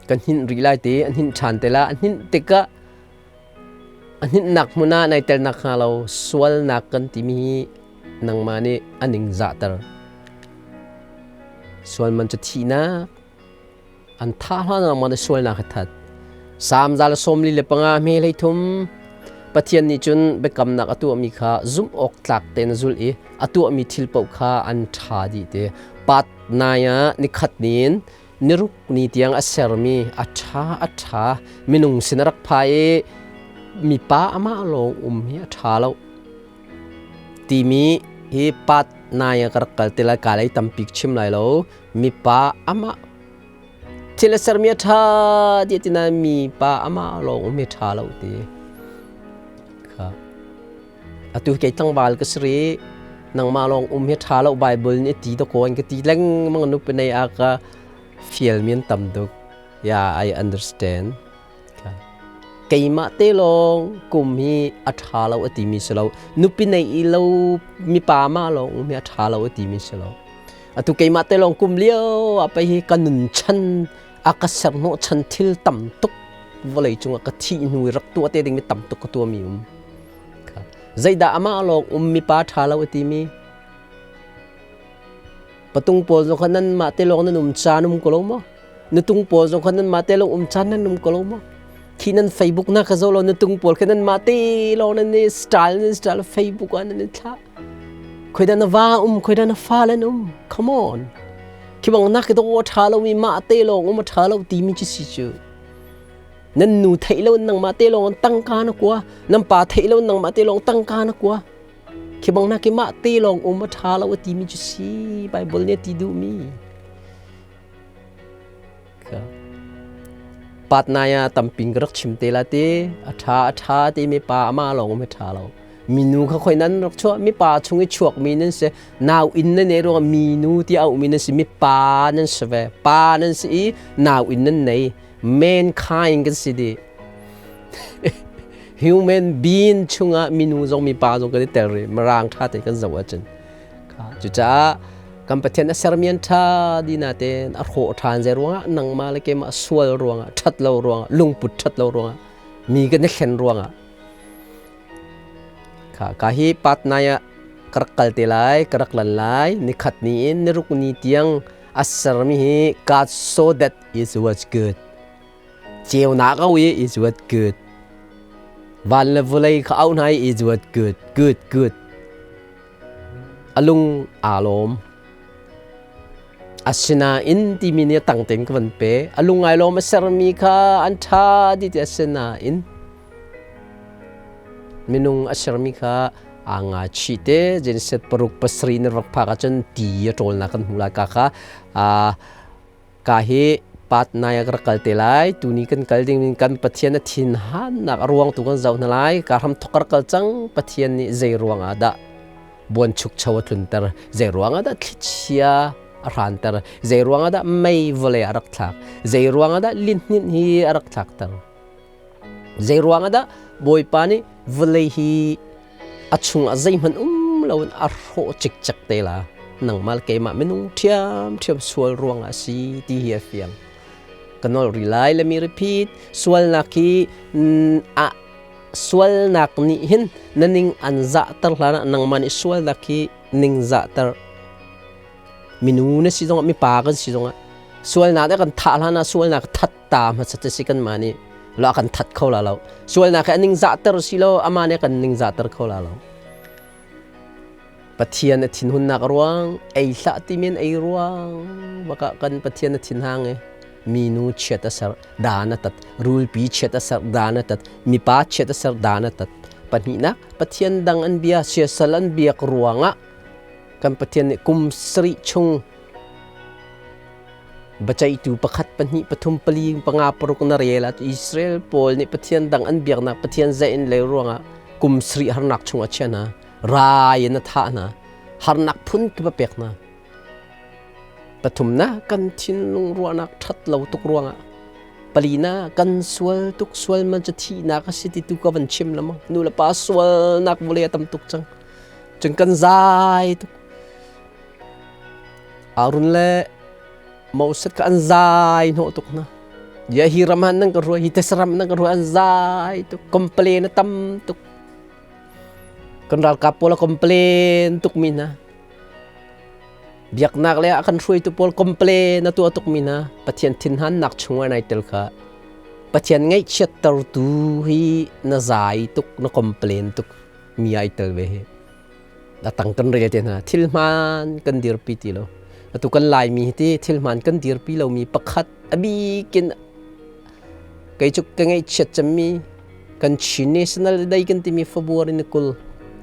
Kan hinh rih lai te, an hinh ṭhan te la, an hinh tikah a hninhnak hmun ah nai tel nakhnga lo sualnak kan timi hi nangmah nih a ning zahter. Sual man cu thihnak, an thah hlan nangmah nih sualnak hi that. Salm 145 hme 33 Pathian nih cun biakamnak a tuahmi kha zumh awk tlak tein a zulh i a tuahmi thil paoh kha an ṭha dih ti. Pat nai ah nikhat nin niruk ni tiang a sermi a ṭha a ṭha minung sin a rak pha i mipa amah lawng um hi a ṭha lo timi hi pat nai ah ka rak kal te lai ka lei tampi chim lai lo mipa amah thil a sermi a ṭha ti ti nain mipa amah lawng um hi ṭha lo ti kha Atu kei tlangval ka si rih. Nangmah lawng um hi ṭha lo Bible nih a ti dakaw an ka ti lengmang nupi nei a ka fialmi an tam tuk. Yeah, I understand. Keimah te lawng kum hi a ṭha lo a timi si lo. Nupi nei i lo mipa mah lawng um hi a ṭha lo a timi si lo. Atu keimah te lawng kum lio ah pei hi ka nun chan a ka serhnawh chan thil tam tuk. Vawlei cungah ka thih hnu i rak tuah te dingmi tam tuk ka tuahmi um. Zeidah amah lawng um mi pa ṭha lo a timi? Patung pawl zong kha nanmah te lawng nan um caan um ko lo maw? Nutung pawl zong kha nanmah te lawng um caan nan um ko lo maw? Khi nan Facebook na ka zoh lo, nutung pawl khi nanmah te lawng nan i style, nan style Facebook ah nan i thlah. Khoi dah na va um, khoi dah na fa lan um? Come on. Khi bang nak do a ṭha lo mi mah te lawng um a ṭha lo timi cu si cu. Nan nu theih lo nangmah te lawng tangka na kua, nan pa theih lo nangmah te lawng tangka na kua. Khi bang nak i mah te lawng um a ṭha lo a timi cu si Bible nih a ti duhmi. Patnaya tamping ka rak chim te la te, a ṭha a ṭha ti mi pa ama lawng um a ṭha lo. Minu kha khoi nan rak chuah, mi pa chung i chuak mi nan si, nau inn nan nei ruangah minu ti a um mi nan si, mi pa nan si ve, pa nan si i nau inn nan nei. Mankind kan si dih. Human being chungah minu zong mipa zong kan i tel rih. Mirang ṭha tein kan zoh ahcun. Cucaah kan Pathian a sermi an ṭha dih natein a hrawh ṭhan zei ruangah nangmah le keimah sual ruangah, ṭhat lo ruangah, lungput ṭhat lo ruangah, mi kan i thlen ruangah. Kha ka hi patnai ah ka rak kal te lai, ka rak lan lai. Nikhat ni in niruk ni tiang a sermi hi God saw that it was good. Ceunak a ui is what good. Van le vulei kha au hna i is what good, good, good. A lung aa lawm. Asinain timi nih a tang tein ka van pe. A lung ai lawm, a sermi kha an ṭha dih ti asinain minung a sermi kha aa nga chih te. Genesis 6 pasarih na rak phak ahcun ti a ṭawlnak kan hmuh lai. Ka kha ka hi pat nai ah ka rak kal te lai. Tuni kan kal ding kan Pathian a thinhannak a ruang tu kan zoh hna lai. Ka hram thok ka rak kal cang. Pathian nih zei ruang ah dah buanchukcho a tlunter, zei ruang ah dah thlichia a hranter, zei ruang ah dah mei vawlei a rak thlak, zei ruang ah dah lihninh hi a rak thlakter, zei ruang ah dah Bawipa nih vawlei hi a chungah zeihmanh um loin a hrawh cikcek te la. Nangmah le keimah minung ṭhiamṭhiam sual ruangah a si ti hi a fiang. Ka nol rih lai. Let me repeat. Sualnak hi a sualnak nih hin na ning an zahter hlanah nangmah nih sualnak hi ning zahter. Minu na si zongah, mipa kan si zongah, sualnak nih kan thah hlanah sualnak that ta hmasa te si kanmah nih lo a kan that kho la lo. Sualnak hi a ning zahter si lo, amah nih a kan ning zahter kho la lo. Pathian a thinhunnak ruang, ei hlah timi an ei ruang bakah kan Pathian a thinhang i minu chiat a ser, dan a tat, rulpi chiat a ser, dan a tat, mipa chiat a ser, dan a tat. Pahnihnak, Pathian dang an bia, siasal an biak ruangah kan Pathian nih kum sarih chung biaceihtu pakhat, pahnih, pathum, pali, panga, paruk na rel ah Israel pawl nih Pathian dang an biaknak Pathian zeih in le ruangah kum sarih harnak chung a chia hna. Rai in a thah hna. Harnak phun kip a pek hna. Pathumnak, kan thinlung ruahnak ṭhat lo tuk ruangah. Palina, kan sual tuk, sual man cu thihnak a si ti tu ka van chim la maw? Nu le pa sualnak vawlei a tam tuk cang. Cun kan zai tuk. Aaron le Moses kha an zai hnawh tuk hna. Ya hi ram ah nan ka ruai, hi tesaram nan ka ruai, an zai tuk. Complain a tam tuk. Kan ralkap pawl a complain tuk mi hna. Biaknak le a kan hruaitu pawl complain a tuah tuk mi hna. Pathian thinhannak chungah nai tel kha. Pathian ngaihchiattertu hi na zai tuk, na complain tuk mi ai tel ve hi. A tang kan rel te hna. Thil hmaan kan dirpi ti lo. Atu kan Laimi hi ti thil hmaan kan dirpi lomi pakhat a bikin kei cu ka ngaihchiat cemmi kan Chin National Day kan timi February ni 20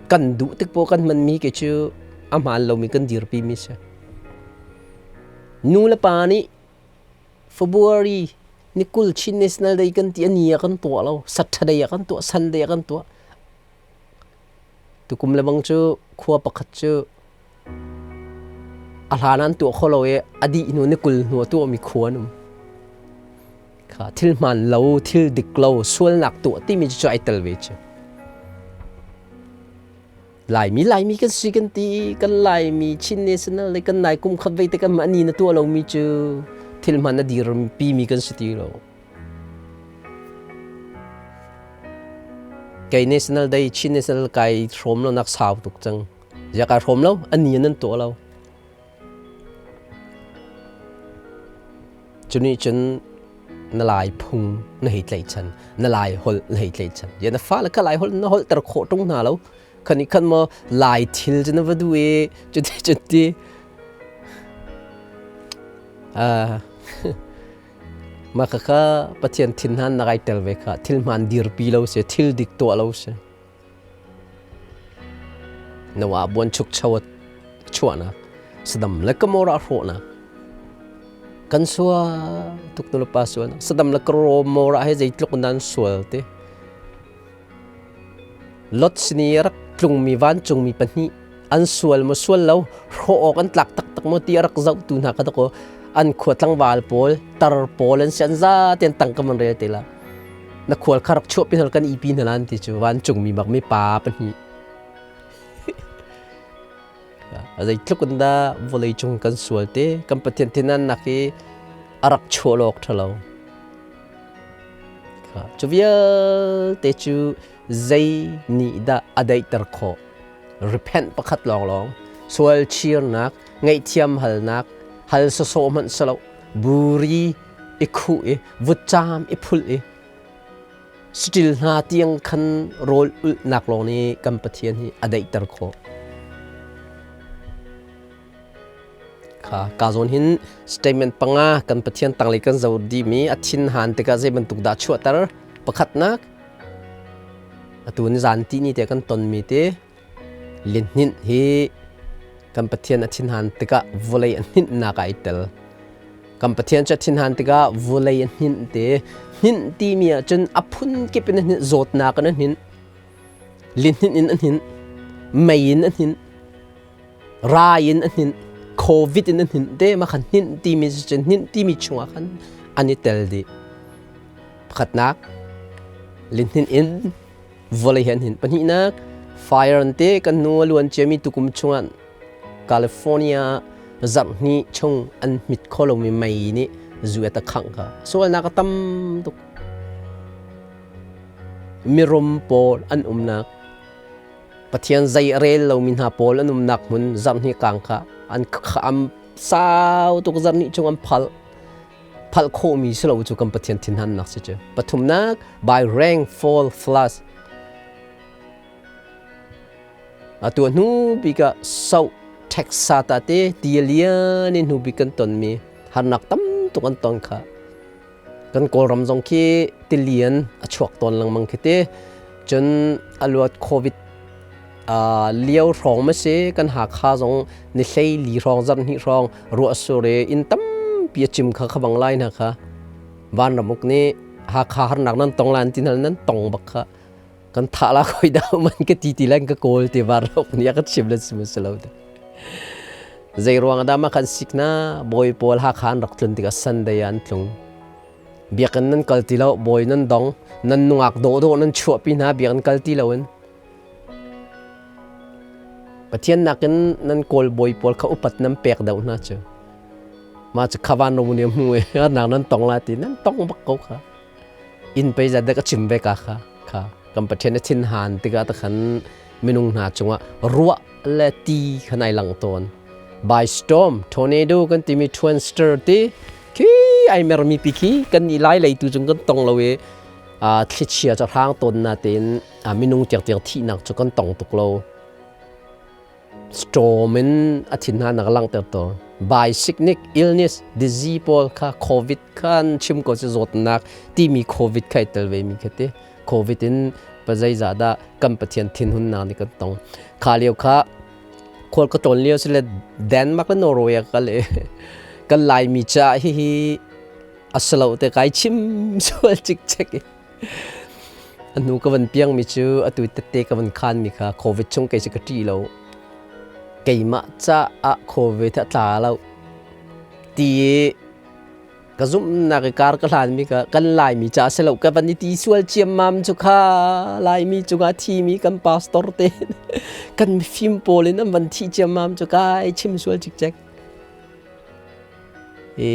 kan duh tik poh kan hmanmi ke cu a hmaan lomi kan dirpi mi si. Nu le pa nih February ni 20 Chin National Day kan ti a ni ah kan tuah lo, Saturday ah kan tuah, Sunday ah kan tuah. Tukum le bang cu khua pakhat cu a hlan an tuah kho lo i a dih hnu ni 20 hnu a tuahmi khua an um. Kha thil hmaan lo, thil dik lo, sualnak tuah timi cu ai tel ve cu. Laimi, Laimi kan si kan ti, kan Laimi Chin National le kan nai kum khat vei te kan mah ni na tuah lomi cu thil hmaan a dir pimi kan si ti lo. Kei National Day, Chin National kai hrawm lo nak sau tuk cang. Ya kai hrawm lo, ani nan tuah lo. Cuni cun na lai phung na hei tlaihchan, na lai holh na hei tlaihchan. Ya na fale ka lai holh na holh ter khawh tung hna lo. Khan i khan maw lai thil cu na va duh i cuti cuti. Mah khakha Pathian thinhan na kai tel ve kha. Thil hmaan dirpi lo si, thil dik tuah lo si. Noah buanchukcho a chuahnak, Sadam le Gomorrah hrawhnak, kan sual tuk nulepa sualnak, Sadam le Gomorrah he zeitluk in an sual ti. Lot sin i rak tlungmi vancungmi pahnih an sual maw sual lo, hrawh awk an tlak taktak maw ti a rak zohtu hna kha dakaw an khua tlangval pawl, tar pawl an si, an zate an tangka man rel te la. Na khual kha rak chuahpi hna kan ipi hna lan ti cu vancungmi bak mi pa pahnih. Zeitluk in dah vawlei cung kan sual te, kan Pathian thinannak hi a rak chuah lawk ṭhalo. Cu vialte cu zei nih dah a daihter khawh? Repent pakhat lawnglawng, sual chirnak, ngaihthiam halnak, hal sawsawh hmanh si lo, buri i khuh i vutcaam i phulh i saṭil hna tiang khan rawl ulhnak lawng nih kan Pathian hi a daihter khawh. Kha ka zawn hin statement panga kan Pathian tanglei kan zoh dimi a thin han tikah zei bantuk dah chuahter? Pakhatnak, atu ni zan ti ni te kan tonmi te lihninh hi kan Pathian a thinhan tikah vawlei a hninhnak ah ai tel. Kan Pathian cu a thinhan tikah vawlei a hninh te. Hninh timi ahcun a phun kip in a hninh, zawtnak in a hninh, lihninh in a hninh, mei in a hninh, rai in a hninh, COVID in a hninh te. Mah khan hninh timi cu hninh timi chungah khan an i tel dih. Pakhatnak, lihninh in vawlei he an hin. Pahnihnak, fire an te kan hnu a luan ciami tukum chungah California zarh hnih chung an hmit kho lomi mei nih zu a ta khangh kha. Sualnak a tam tuk. Mirum pawl an umnak, Pathian zei a rel lomi hna pawl an umnak hmun zarh hnih kang kha an am sau tuk zarh hnih chung an phal. Phalh khawhmi si lo cu kan Pathian thinhannak si cu. Pathumnak, by rank fall flash. Atu hnu bik ah South Texas ta te ti lian in hnu bik kan tonmi harnak tam tuk an ton kha. Kan Kawlram zong khi tilian a chuak tawn lengmang khi te. Cun a luat COVID lio hrawng ma si kan Hakha zong ni hlei li hrawng zarh hnih hrawng ruah sur i inn tampi a cim kha kha bang lai hna kha. Vanram uk nih Hakha harnak nan tong lan ti nan tong bak kha. Kan thah la khoi dah man ka ti ti lan ka kawl ti vanram nih a ka chim le sim si lo te. Zei ruang dah ma kan sik na bawi pawl Hakha an rak tlun tikah Sunday ah an tlung. Biakinn nan kal ti lo, bawi nan dong, nan nungak dawhdawh nan chuahpi hna biakinn kal ti loin. Pathian nakin nan kawl bawi pawl kha upat nan pek deuh hna cu. Mah cu khavan ro nih hmu i nak nan tong la ti nan tong bak ko kha. Inn pei zat dek a chim ve ka kha kha kan Pathian a thin han tikah ta khan minung hna cungah ruah le ti khan ai lang tawn. By storm, tornado kan timi twister ti khi ai mermi pi khi kan i lai lei tu cung kan tong lo i thlichia cu hrang tawn na tein minung tiangtiang thihnak cu kan tong tuk lo. Storm in a thin hna nak langhter tawn. By sickness, illness, disease pawl kha COVID khan chim ko si zawtnak timi COVID kha i tel ve mi kha ti. COVID in pazeiza dah kan Pathian thinhunnak nih kan tong. Kha lio kha khual ka tlawn lio si le Denmark le Norway ah ka kal i kan Laimi caah hihi a si lo te kai chim sual cikcek i a hnu ka van piangmi cu atu tette ka van khanmi kha COVID chung kei cu ka ṭih lo. Keimah caah COVID a tla lo ti i ka zumhnak i kar ka hlanmi kha kan Laimi caah si lo ka van i ti sual ciammam cu kha Laimi cungah thimi kan pastor te kan mifim pawl in an van thih ciammam cu kai chim sual cikcek. I.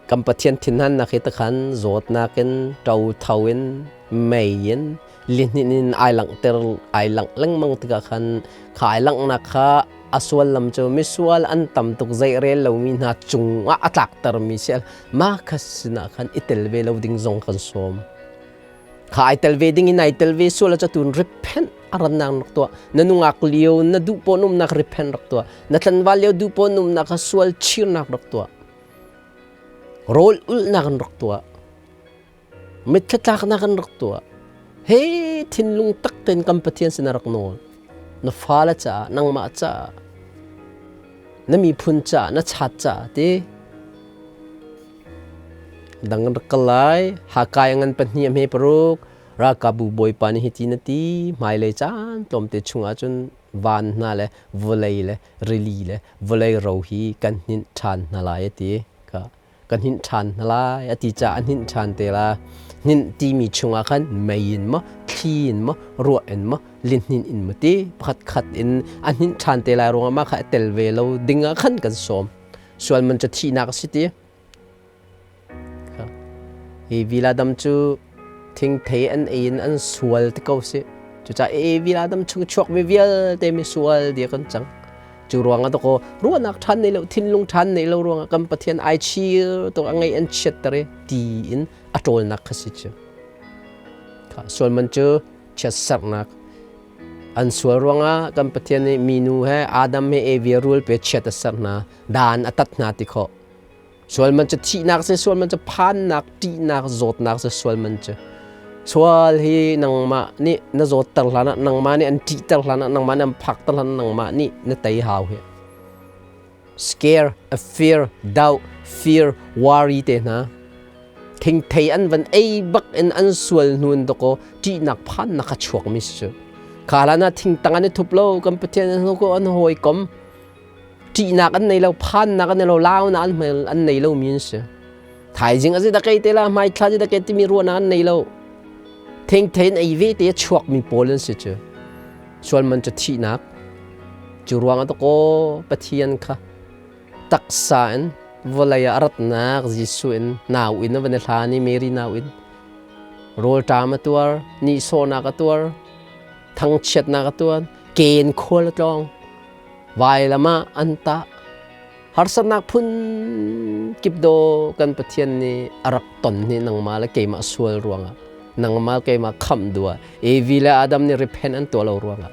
Kan Pathian thinhannak hi takhan zawtnak in, ṭotho in, mei in, lihnin in ai langhter ai langh lengmang tikah khan kha ai langhnak kha a suallam cu misual an tam tuk zei rel lomi hna cungah a tlaktermi si mah kha sinah khan i tel ve lo ding zong kan sawm. Kha ai tel ve ding in ai tel ve sual ah tun repent a rannak rak tuah. Na nungak lio na duh pawn umnak repent rak tuah. Na tlanval lio duh pawn umnak kha sual chirnak rak tuah. Rawl ulhnak an rak tuah. Mitthla an rak tuah. He thinlung tak tein kan Pathian sin a rak nawl. Na fale caah, nangmah caah, na miphun caah, na chat caah ti. Dang an rak kal lai. Hakai ngan pahnih a hme paruk. Ralkapbu bawipa nih hiti na ti. Hmailei caan tlawmte chungah cun van hna le vawlei le rili le vawlei ro hi kan hninh ṭhan hna lai a ti. Ka kan hninh ṭhan hna lai a ti caah a hninh ṭhan te la. Hninh timi chungah khan mei in maw, thli in maw, ruah in maw, lihnin in maw ti pakhat khat in a hninh ṭhan te lai ruangah mah kha a tel ve lo ding ah khan kan sawm. Sual man cu thihnak a si ti. Hi vila dam cu thingthei an ei in an sual ti ko si. Cucaah e vila dam chung chuak mi vialte mi sual dia kan cang. Cu ruangah to ko ruahnak ṭhan nei lo thinlung ṭhan nei lo ruangah kan Pathian ai chir to a ngei an chiat ter i ti in a ṭawlnak kha si cu. Sual man cu chiatserhnak an sual ruangah kan Pathian nih minu he Adam he Evi rul pe chiat a ser hna dan a tat hna ti khawh. Sual man cu thihnak si, sual man cu phannak, ṭihnak, zawtnak si sual man cu. Sual hi nangmah nih na zawtter hlan ah, nangmah nih an ṭihter hlan ah, nangmah nih an phakter hlan ah, nangmah nih na tei hau hi. Scare, a fear, doubt, fear, worry te hna. Thingthei an van ei bak in an sual hnu in dakaw ṭihnak phannak a chuak mi si cu. Kha hlan ah thingtang an i thup lo, kan Pathian an hawikom. Ṭihnak an nei lo, phannak an nei lo, launak an an nei lo mi an si. Thaizing a da kei te la, hmaithla da kei timi ruahnak an nei lo. Thengthein ei ve te chuak mi pawl an si cu. Sual man cu thihnak. Cu ruang ah ko Pathian kha taksa in vawlei ah ratnak Jesuh in nau in a van i hlan i Mary nau in rawl ṭam a tuar, nihsawhnak a tuar, thangchiatnak a tuar, ken khual a tlawng. Vailam ah an tah. Harsatnak phun kip daw kan Pathian nih a rak ton hi nangmah le keimah sual ruangah, nangmah le keimah khamh duh ah, Evi le Adam nih repent an tuah lo ruangah.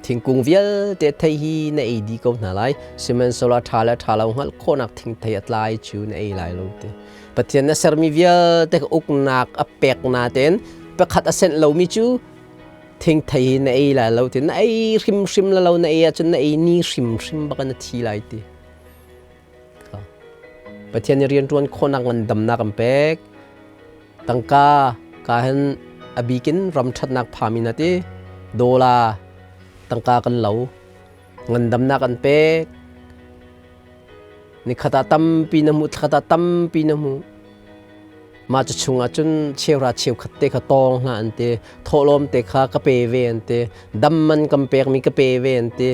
Thingkung vialte thei hi na ei dih ko hna lai, sihmanhsehlaw ṭha le ṭha lo hngalh khawhnak thingthei a tlai cu na ei lai lo ti. Pathian na sermi vialte uknak a pek natein pakhat a senh lomi cu thingthei hi na ei lai lo ti na ei hrimhrim la lo na ei ahcun na ei ni hrimhrim bak na thi lai ti. Pathian nih rianṭuan khawhnak ngandamnak an pek. Tangka ka hin a bikin ram ṭhatnak phami na ti. Dola tangka kan lo. Ngandamnak an pek. Nikhat ah tampi na hmuh, thlakhat ah tampi na hmuh. Mah cu chungah cun cheuhra cheukhat te kha tawng hlah an ti, thawhlawm te kha ka pe ve an ti, dam man kan pekmi ka pe ve an ti,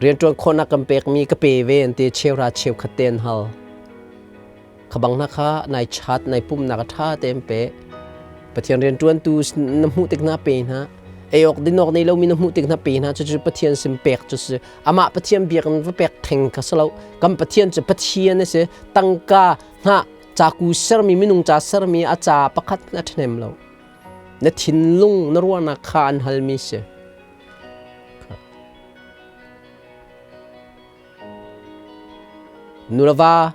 rianṭuan khawhnak kan pekmi ka pe ve an ti, cheuhra cheukhat te an hal. Kha bang hna kha nai chat, nai pumnak a ṭha tein pe. Pathian rianṭuantu na hmuh tik hna pe hna. Ei awk din awk nei lomi na hmuh tik hna pe hna. Cucu Pathian sin pek cu si. Amah Pathian biakinn va pek theng kha si lo. Kan Pathian cu Pathian a si. Tangka hngah caku sermi minung ca sermi a ca pakhat na ṭhahnem lo. Na thinlung na ruahnak kha an halmi si. Nuleva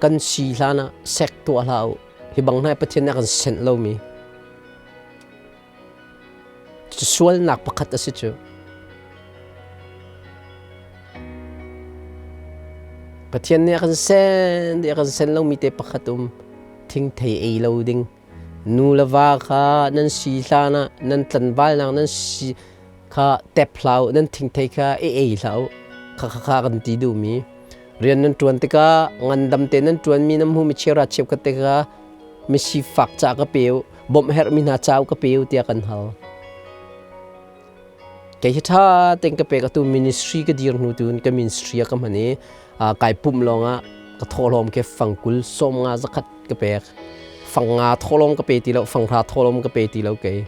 kan si hlan ah sek tuah hlah u. Hi bang hna Pathian nih a kan senh lomi. Sualnak pakhat a si cu. Pathian nih a kan sen a kan sen lomi te pakhat um. Thingthei ei lo ding. Nu le va kha nan si hlan ah nan tlanvalnak nan si kha tep hlah u, nan thingthei kha i ei hlah u. Kha kha kha kan ti duhmi. Rian nan ṭuan tikah ngandam te nan ṭuanmi nan hmuhmi cheuhra cheukhat te kha misifak ca ka pe u, bawmh herhmi hna ca ka pe u tiah kan hal. Kei hi ṭha tein ka pek atu ministry ka dir hnu tun ka ministry ah ka hman i kai pumh lawngah ka thawhlawm ke fangkul 50 zakhat ka pek. Fang nga thawhlawm ka pe ti lo, fanghra thawhlawm ka pe ti lo kei.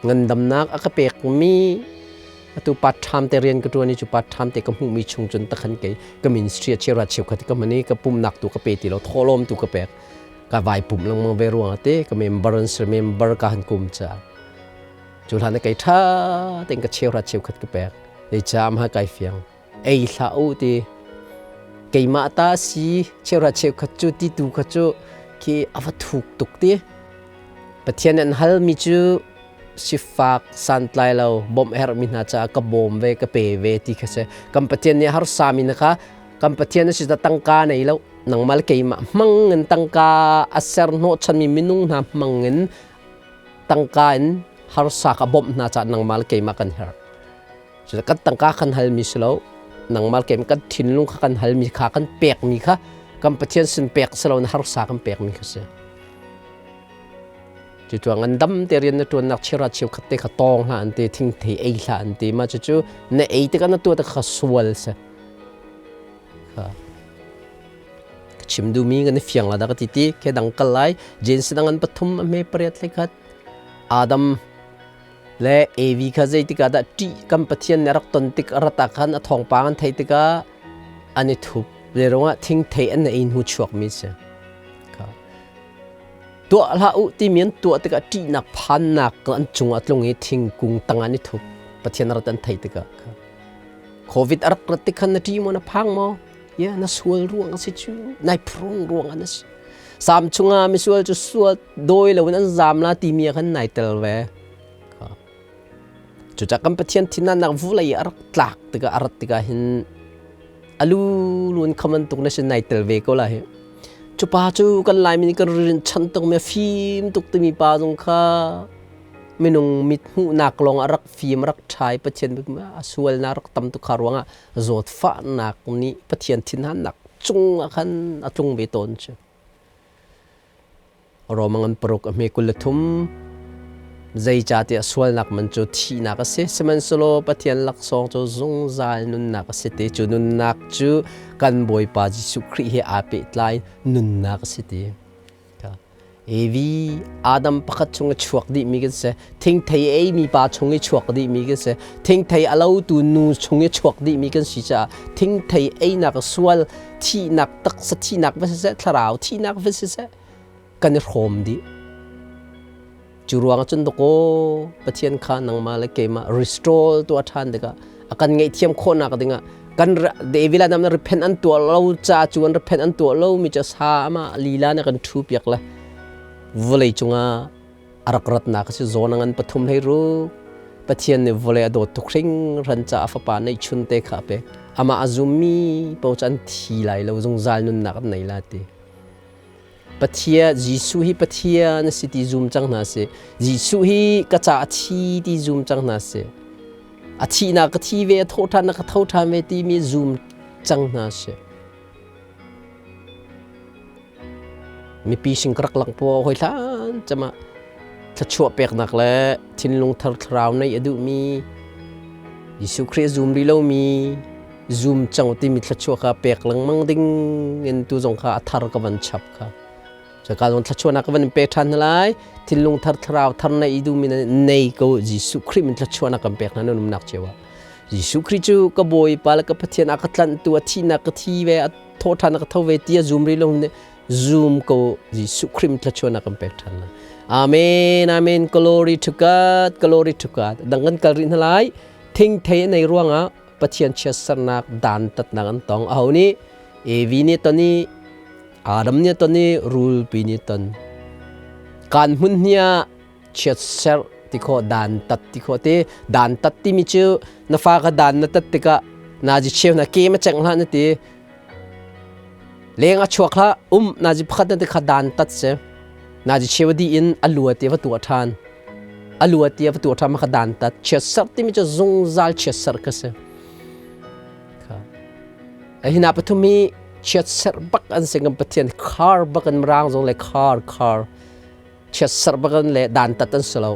Ngandamnak a ka pekmi atu part time te rian ka ṭuan i cu part time te ka hmuhmi chung cun takhan kei ka ministry a cheuhra cheukhat ka hman i ka pumnak tu ka pe ti lo, thawhlawm tu ka pek. Ka vai pumh lengmang ve ruangah te ka member an si member ka han kum ca. Cu hlan ah kei ṭha tein ka cheuhra cheukhat ka pek. Zeicah ma kai fiang. Ei hlah u ti. Keimah ta si cheuhra cheukhat cu ti tu kha cu khi a va thuk tuk ti. Pathian an halmi cu sifak santlai lo bawmh herhmi hna caah ka bawm ve ka pe ve ti kha si. Kan Pathian nih harsa mi na kha kan Pathian a si ta tangka nei lo nangmah le keimah hmang in tangka a ser hnawhchanmi minung hna hmang in tangka in harsa ka bawmh hna caah nangmah le keimah kan herh. Cucu kan tangka kan halmi si lo nangmah le keimah kan thinlung kha kan halmi kha kan pekmi kha kan Pathian sin pek si lo na harsa kan pekmi kha si. Cucu ngandam te rian na ṭuannak chira cheukhat te kha tawng hlah an ti, thingthei ei hlah an ti. Mah cucu na ei tikah na tuah tikah kha sual si. Ka chim duhmi kan i fiang la dah ka ti ti. Ke dang kal lai. James dang an pathum a hme pariat hlei khat. Adam le Evi kha zeitikah dah ṭih kan Pathian nih a rak ton tik a rat ah khan a thawngpang an theih tikah an i thup. Zeiruangah thingthei an ei hnu chuakmi si. Tuah hlah u timi an tuah tikah ṭihnak phannak an cungah a tlung i thingkung tangah an i thup. Pathian rat an theih tikah. Covid a rak rat tik khan na ṭih maw na phang maw? Ya, na sual ruang a si cu. Nai phrung ruang an si. Sam chungah misual cu sual dawi loin an zam la timi ah khan nai tel ve. Cucah kan Pathian thinannak vulei a rak tlak tikah a rat tikah hin alu lun khaman tuk na sin nai tel ve ko la hi. Cu pa cu kan Laimi nih kan rin chan tuk mi fim tuk timi pa zong kha minung mit hmuhnak lawng a rak fim rak ṭha i Pathian a sualnak rak tam tuk kha ruangah zawtfahnak nih Pathian thinhannak cung ah khan a tlung ve tawn cu. Rome ngan paruk a hme 23 zeicahtiah sualnak man cu thihnak a si sihmanhsehlaw Pathian laksawng cu zungzal nunnak a si ti cu nunnak cu kan Bawipa Jesuh Khrih he aa pehtlai nunnak a si ti. Evi Adam pakhat chung i chuak dihmi kan si thingthei ei mi pa chung i chuak dihmi kan si thingthei a lotu nu chung i chuak dihmi kan si caah thingthei einak sual thihnak taksa thihnak va siseh thlarau thihnak va siseh kan i hrawm dih cu ruangah cun dakaw Pathian kha nangmah le keimah restore tuah ṭhan tikah a kan ngaihthiam khawhnak dingah kan David nam repent an tuah lo ca cu an repent an tuah lo mi cu sa ama lila na kan thu piak le vawlei cungah a rak ratnak a si zawn a ngan pathum hlei ruk Pathian nih vawlei a dawt tuk hringhran caah a fapa neihchun te kha a pek amah a zummi paoh cu an thi lai lo zungzal nunnak an nei la ti Pathian Jesuh hi Pathian a si ti zum cang hna sih Jesuh hi ka ca a thi ti zum cang hna sih a thihnak ka thi ve a thawhṭhannak ka tho ṭhan ve timi zum cang hna sih Mipi sing ka rak lang paw hoi hlan cama thluachuah peknak le thinlung thar thlarau neih a duhmi Jesuh Khrih a zum rih lomi zum cang timi thluachuah kha pek lengmang ding in tu zong kha a thar ka van chap kha. Cuka zong thluachuahnak ka van in pe ṭhan hna lai. Thinlung thar thlarau thar neih i duhmi nei ko Jesuh Khrih min thluachuahnak kan pek hna nan umnak cio ah. Jesuh Khrih cu ka Bawipa le ka Pathian a ka tlanhtu a thihnak ka thi ve a thawhṭhan ka tho ve ti a zum rih lo nih zum ko Jesuh Khrih min thluachuahnak kan pek ṭhan lai. Amen amen glory to God glory to God dang kan kal rih hna lai thingthei a nei ruangah Pathian chiatsernak dantatnak an tong aho nih Evi nih ton i Adam nih ton i rulpi nih ton kan hmun hnia chiatserh ti khawh dantat ti khawh ti dantat timi cu na fa kha dan na tat tikah nazi cheu na ke ma cheng hlah na ti leng a chuak hlah um nazi pakhat na ti kha dantat si nazi cheu di in a lua ti va tuah ṭhan a lua ti va tuah ṭhan ma kha dantat chiatserh timi cu zungzal chiatserh ka si hina pathum hi chiatserh bak an si kan Pathian khar bak an rang zong le khar khar chiatserh bak an le dantat an si lo.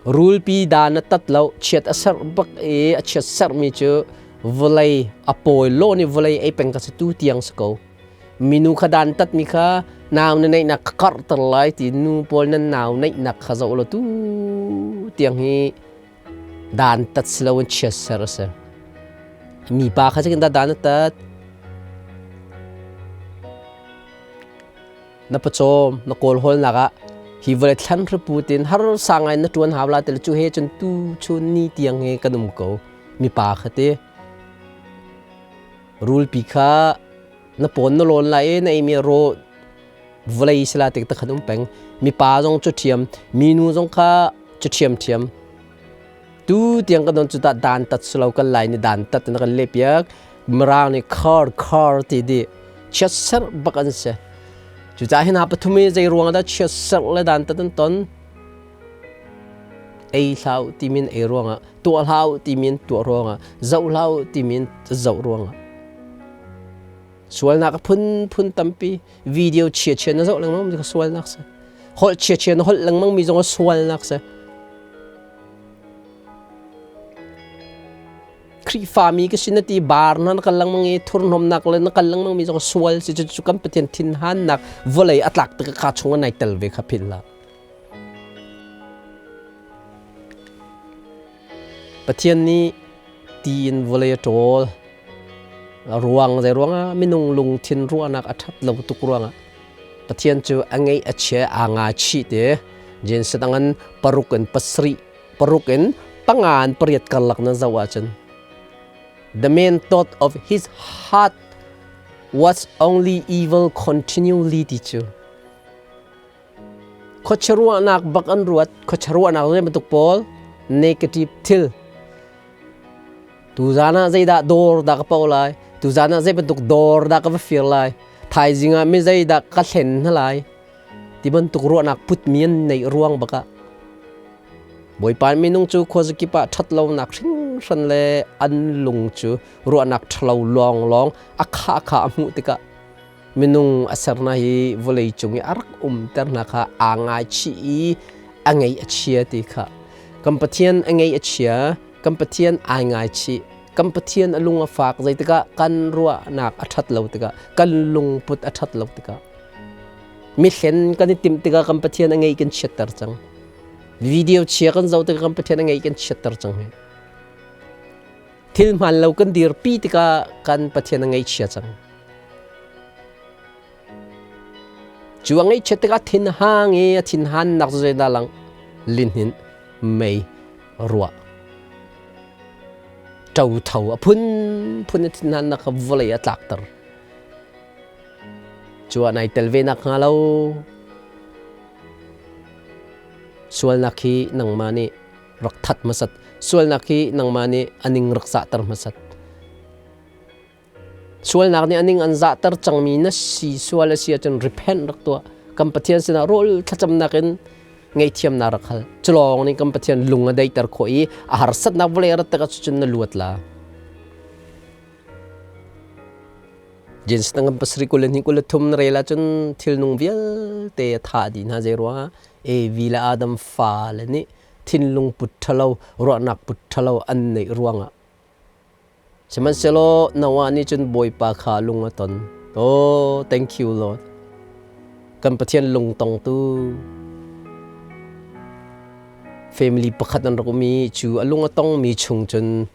Rulpi dan a tat lo, chiat a serh bak i a chiat serhmi cu vawlei a pawi law nih vawlei ei peng ka si tu tiang si ko. Minu kha dan tatmi kha nau na neihnak ka karhter lai ti nu pawl nan nau neihnak kha zoh law tu tiang hi dan tat si loin chiat ser a si. Mipa kha zeitin dah dan a tat? Na pawcawm na kawlhawlnak ah hi vawlei thlan hripu tin harsa ngai na ṭuan hau la ti cu he cun tu chun ni tiang he kan um ko. Mipa kha ti rulpi kha na pawn na lawn lai i na eimi raw vawlei sila tik takhan um peng. Mipa zong cu ṭhiam, minu zong kha cu ṭhiam ṭhiam. Tu tiang kan don cu ta dan tat silo kan lai ni dan tat na kan le piak. Mirang nih khar khar ti di chiatserh bak an si. Cucaah hi hna pathum hi zei ruang dah chiatserh le dan tat an ton? Ei hlah u timin ei ruangah, tuah hlah u timin tuah ruangah, zoh hlah u timin zoh ruangah. Sualnak a phunphun tampi video chia chia na zoh lengmang mi kha sualnak si. Holh chia chia na holh lengmang mi zong a sualnak si. Khrihfami ka si na ti bar na na kal lengmang i thurhnawmnak le na kal lengmang mi zong sual si cu kan Pathian thinhannak vawlei a tlak tik ka chung nai tel ve kha philh hlah. Pathian nih ti in vawlei a ṭawl. A ruang zei ruangah minung lungthin ruahnak a ṭhat lo tuk ruangah Pathian cu a ngeih a chia aa nga chih te. Genesis angan paruk in pasarih paruk in panga in pariat karlak nan zoh ahcun the main thought of his heart was only evil continually ti cu Khuachia ruahnak bak an ruat. Khuachia ruahnak zei bantuk pawl negative thil. Tuzan ah zeidah dawr dah ka pau lai? Tuzan ah zei bantuk dawr dah ka va fir lai? Thaizing ah mi zeidah ka hlen hna lai? Ti bantuk ruahnak putmi an neih ruang bak ah Bawipa minung cu khuazakip ah ṭhatlonak hringhran le an lung cu ruahnak ṭhalo lawnglawng a khah kha a hmuh tikah Minung a sernak hi vawlei cung i a rak umter hna kha aa ngaichih i a ngeih a chia ti kha kan Pathian a ngeih a chia, kan Pathian ai ngaichih, kan Pathian a lung a fak zeitikah kan ruahnak a ṭhat lo tikah, kan lungput a ṭhat lo tikah, mihlen kan i timh tikah kan Pathian a ngeih kan chiatter cang. Video chia kan zoh tikah kan Pathian a ngeih kan chiatter cang hi. Thil hmaan lo kan dirpi tikah kan Pathian a ngaihchia cang. Cu a ngaihchiat tikah thinhang i a thinhannak cu zeidah lang linhin mei ruah ṭotho a phunphun a thinhannak kha vawlei a tlakter. Cu ah nai tel ve nak hnga lo. Sualnak hi nangmah nih rak that hmasat. Sualnak hi nangmah nih a ning rak zahter hmasat. Sualnak nih a ning an zahter cangmi na si sual a si ahcun repent rak tuah. Kan Pathian sinah rawl thlacamnak in ngaihthiamnak rak hal. Cu lawng nih kan Pathian lung a daihter khawh i a harsatnak vawlei a rat tikah cucun na luat la. Jeans na ngam pasarih 22 23 na rel ahcun thilnung vialte a thah dih hna zei ruangah Evi le Adam fale nih thinlung put ṭhalo ruahnak put ṭhalo an neih ruangah Sihmanhsehlaw Noah nih cun Bawipa kha lung a ton. Oh, thank you Lord. Kan Pathian lungtongtu family pakhat an rak um i cu a lung a tongmi chung cun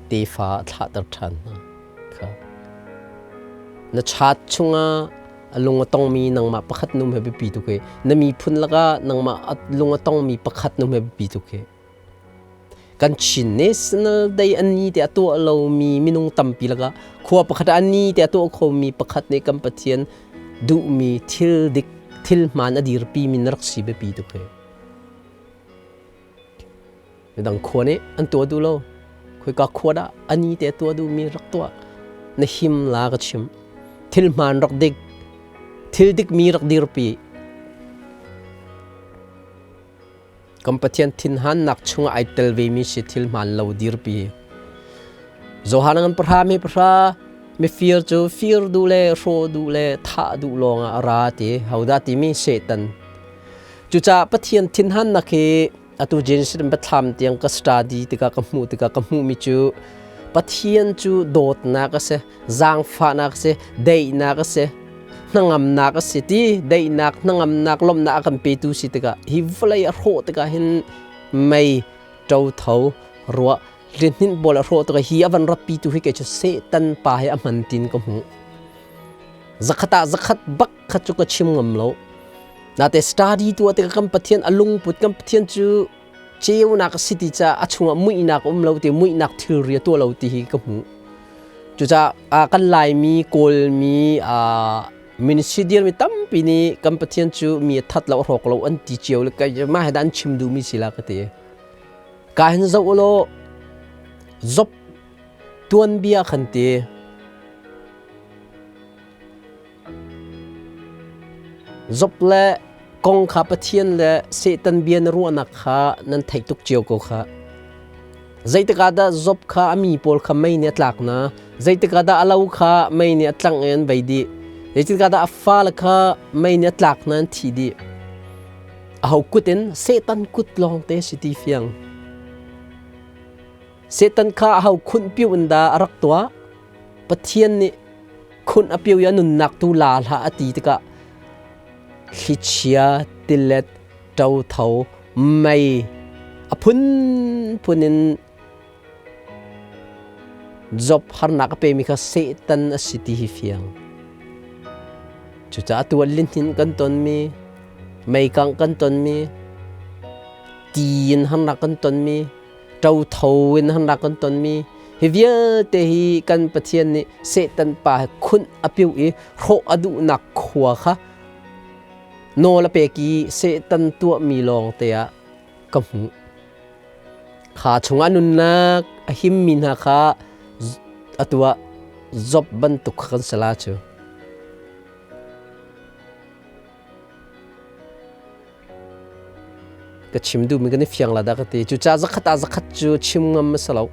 tefa a thlahter ṭhan hna. Kha. Na chat chungah a lung a tongmi nangmah pakhat num he biapi tuk i na miphun lakah nangmah a lung a tongmi pakhat num he biapi tuk i Kan Chin National Day an ni te a tuah lomi minung tampi lakah khua pakhat ah ni te a tuah khomi pakhat nih kan Pathian duhmi thil dik thil hmaan a dirpimi na rak si biapi tuk hi. Midang khua nih an tuah duh lo. Khoika khua dah a ni te a tuah duhmi rak tuah. Na him la ka chim. Thil hmaan rak dik. Thil dikmi rak dirpi. Kan Pathian thinhannak chungah ai tel vemi si thil hmaan lo dirpi. Johan ngan pahra mi pahra mifir cu fir duh le hrawh duh le thah duh lawngah a ra ti hodah timi Satan. Cucaah Pathian thinhannak hi atu Genesis biathlam tiang ka study tikah ka hmuh tikah ka hmuhmi cu Pathian cu dawtnak a si, zaangfahnak a si, daihnak a si, hnangamnak a si ti daihnak, hnangamnak, lawmhnak a kan petu si tikah hi vawlei a hrawh tikah hin mei ṭotho ruah lihninh pawl a hrawh tikah hi a van ratpi tu hi kei cu Satan pa hi a hman tin ka hmuh. Zakhat ah zakhat bak kha cu ka chim ngam lo. Nate study tu tikah kan Pathian a lungput kan Pathian cu ceunak a si ti caah a chungah muihnak um lo ti muihnak thilri a tuah lo ti hi ka hmuh. Cucaah kan Laimi, Kawlmi, ministry dirmi tampi nih kan Pathian cu mi a that lo a hrawk lo an ti cio le kai mah he dah an chim duhmi si la ka ti. Ka hin zoh law Job tuanbia khan ti. Job le kong kha Pathian le Satan bia na ruahnak kha nan theih tuk cio ko kha. Zeitik ah dah Job kha a mi pawl kha mei nih a tlak na? Zeitik ah dah a lo kha mei nih a tlangh i an vei dih? Zeitik ah dah a fale kha mei nih a tlak na an thi dih? Aho kut in? Satan kut lawng te si ti fiang. Satan kha aho khunh piu in dah a rak tuah? Pathian nih khunh a piu i a nunnak tu la hlah a ti tikah thlichia, tilet, ṭotho, mei a phunphun in Job harnak a pemi kha Satan a si ti hi fiang. Cucaah atu ah lihnin kan tonmi, meikangh kan tonmi, ti in harnak kan tonmi, ṭotho in harnak kan tonmi, hi vialte hi kan Pathian nih Satan pa he khunh a piu i hrawh a duhnak khua kha nawl a pek i Satan tuahmi lawng te ah ka hmuh. Kha chungah nunnak a himmi hna kha atu ah Job bantuk kha kan si la cu. Ka chim duhmi kan i fiang la dah ka ti. Cucaah zakhat ah zakhat cu chim ngam a si lo.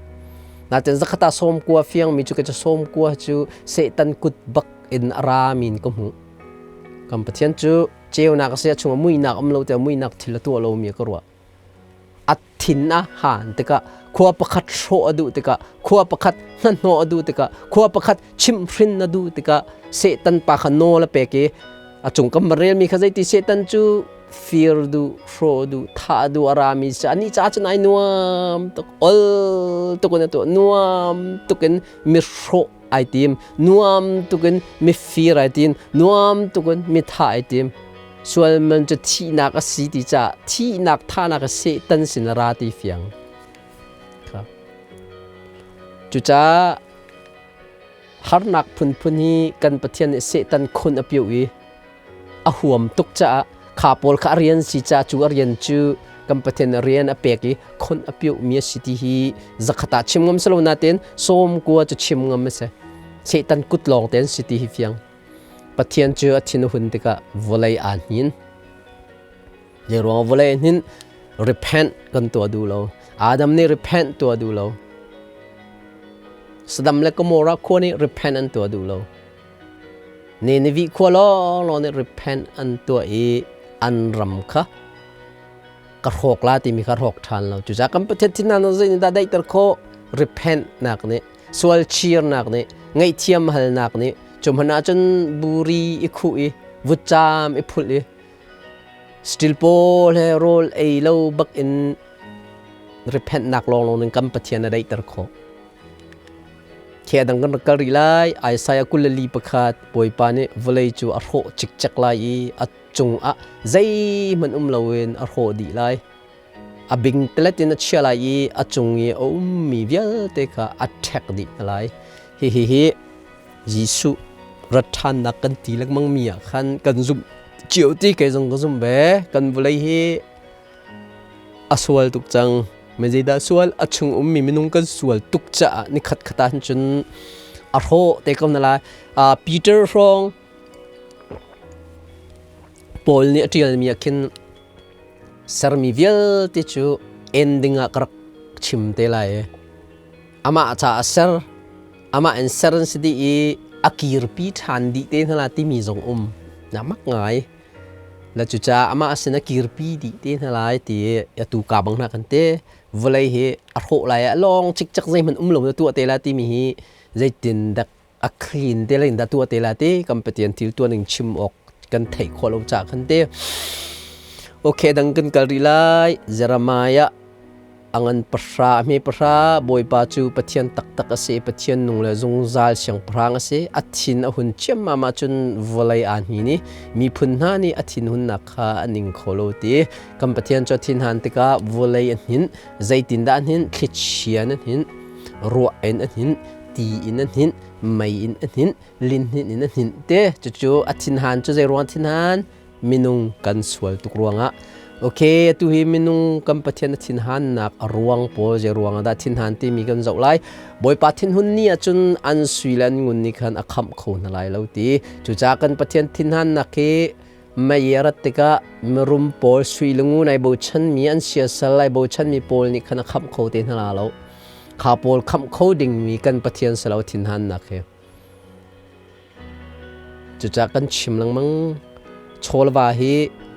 Nain zakhat ah sawmkua fiangmi cu ka cu sawmkua cu Satan kut bak in a rami in ka hmuh. Kan Pathian cu ceunak a si a chungah muihnak um lo tiah muihnak thil a tuah lomi ka ruah. A thin a han tikah khua pakhat hrawh a duh tikah khua pakhat hnahnawh a duh tikah khua pakhat chimhhrin a duh tikah Satan pa kha nawl a pek i a cung kan relmi kha zeiti Satan cu fir duh hrawh duh thah duh a rami si anih caah cun ai nuam tuk ol tuk in a tuah nuam tuk in mi hrawh ai tim nuam tuk in mifir ai tim nuam tuk in mitha ai tim sual man cu thihnak a si ti caah thihnak thahnak a Satan sin a ra ti fiang cucaah harnak phunphun hi kan Pathian nih Satan khun a piu i a huam tuk caah kha pawl kha a rian si caah cu a rian cu kan Pathian rian a pek i khon a piuh mi a si ti hi zakhat ah chim ngam silo nain sawm kua cu chim ngam a si. Satan kut lawng ten si ti hi fiang. Pathian cu a thin a hun tikah vawlei aa hnin. Zei ruang vawlei hnin repent kan tuah duh lo. Adam nih repent tuah duh lo. Saddam le Gomorrah khua nih repent an tuah duh lo. Nineveh khua lawnglawng nih repent an tuah i an ram kha ka hrawk la timi kha hrawk ṭhan lo. Cucaah kan Pathian thinhnak zei nih dah daihter khawh? Repent nak nih, sual chirnak nih, ngaihthiam halnak nih, cu hmanh ahcun buri i khuh i vutcaam i phulh i steel pawl he rawl ei lo bak in repent nak lawnglawng in kan Pathian a daihter khawh. Khi a dang kan rak kal rih lai. Isaiah 24 Bawipa nih vawlei cu a hrawh cikcek lai i a cungah zeihmanh um loin a hrawh dih lai. A bingtelet in a chia lai i a cung i a ummi vialte kha a ṭhek dih hna lai. Hihi hi Jesuh rat ṭhannak kan ti lengmangmi ah khan kan zumh cio ti kei zong ka zumh ve. Kan vawlei hi a sual tuk cang. Mi zeidah sual a chung ummi minung kan sual tuk caah nikhat khat ah cun a hrawh te ko na lai. Peter hrawng Paul nih a ṭialmi ah khin sermi vialte cu ending ah ka rak chim te lai i amah caah ser amah in ser an si dih i a kirpi ṭhan dih te hna la timi zong um. Na mak ngai. La cucaah amah sin a kirpi dih te hna lai ti atu ka bang hna kan te vawlei hi a hrawh lai ah lawng cikcek zeihmanh um lo na tuah te la timi hi zeitin dak a clean te lein dah tuah te la ti kan Pathian thil tuan ning chim awk kan theih khawh lo ca khan te. Okay, dang kan kal rih lai. Jeremiah A ngan pahra, a hme pahra, Bawipa cu Pathian taktak a si, Pathian nung le zungzal siangpahrang a si. A thin a hun ciammam ahcun vawlei aa hnin i miphun hna nih a thinhunnak kha an ing kho lo ti. Kan Pathian cu a thinhan tikah vawlei a hnin. Zeitindah a hnin? Thlichia in a hnin, ruah in a hnin, ti in a hnin, mei in a hnin, linhnin in a hnin te. Cucu a thinhan cu zeiruang thinhan? Minung kan sual tuk ruangah. Okay, atu hi minung kan Pathian a thinhannak a ruang pawl zei ruangah dah thinhan timi kan zoh lai. Bawipa thinhun ni ahcun an sui le an ngun nih khan a khamh kho hna lai lo ti. Cucaah kan Pathian thinhannak hi mei a rat tikah mirum pawl sui le ngun ai bochanmi an siasal ai bochanmi pawl nih khan a khamh kho te hna la lo. Kha pawl khamh kho dingmi kan Pathian si lo thinhannak hi. Cucaah kan chim lengmang. Chawlva hi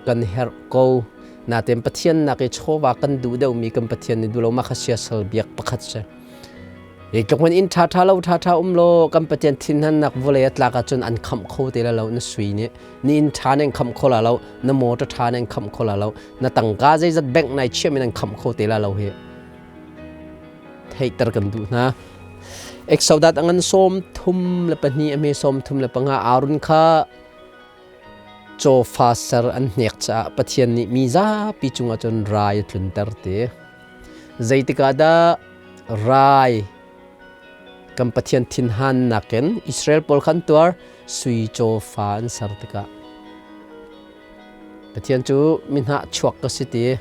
kan herh ko. Nain Pathian nak i chawva kan duh deuhmi kan Pathian nih duh lo mah kha siasal biak pakhat si. Hi tluk hmanh inn ṭhaṭha lo ṭhaṭha um law kan Pathian thinhannak vawlei a tlak ahcun an khamh kho te lai lo na sui nih. Na inn ṭha nih an khamh kho la lo, na motor ṭha nih an khamh kho la lo, na tangka zeizat bank nai chiah in an khamh kho te la lo hi. Theihter kan duh hna. Exodus a ngan 32 a hme 35 Aaron kha cawfa ser an hnek caah Pathian nih mi zapi cungah cun rai a tlunter ti. Zeitikah dah rai kan Pathian thinhannak in Israel pawl khan tuar sui cawfa an ser tikah Pathian cu mi hnah chuak ka si ti.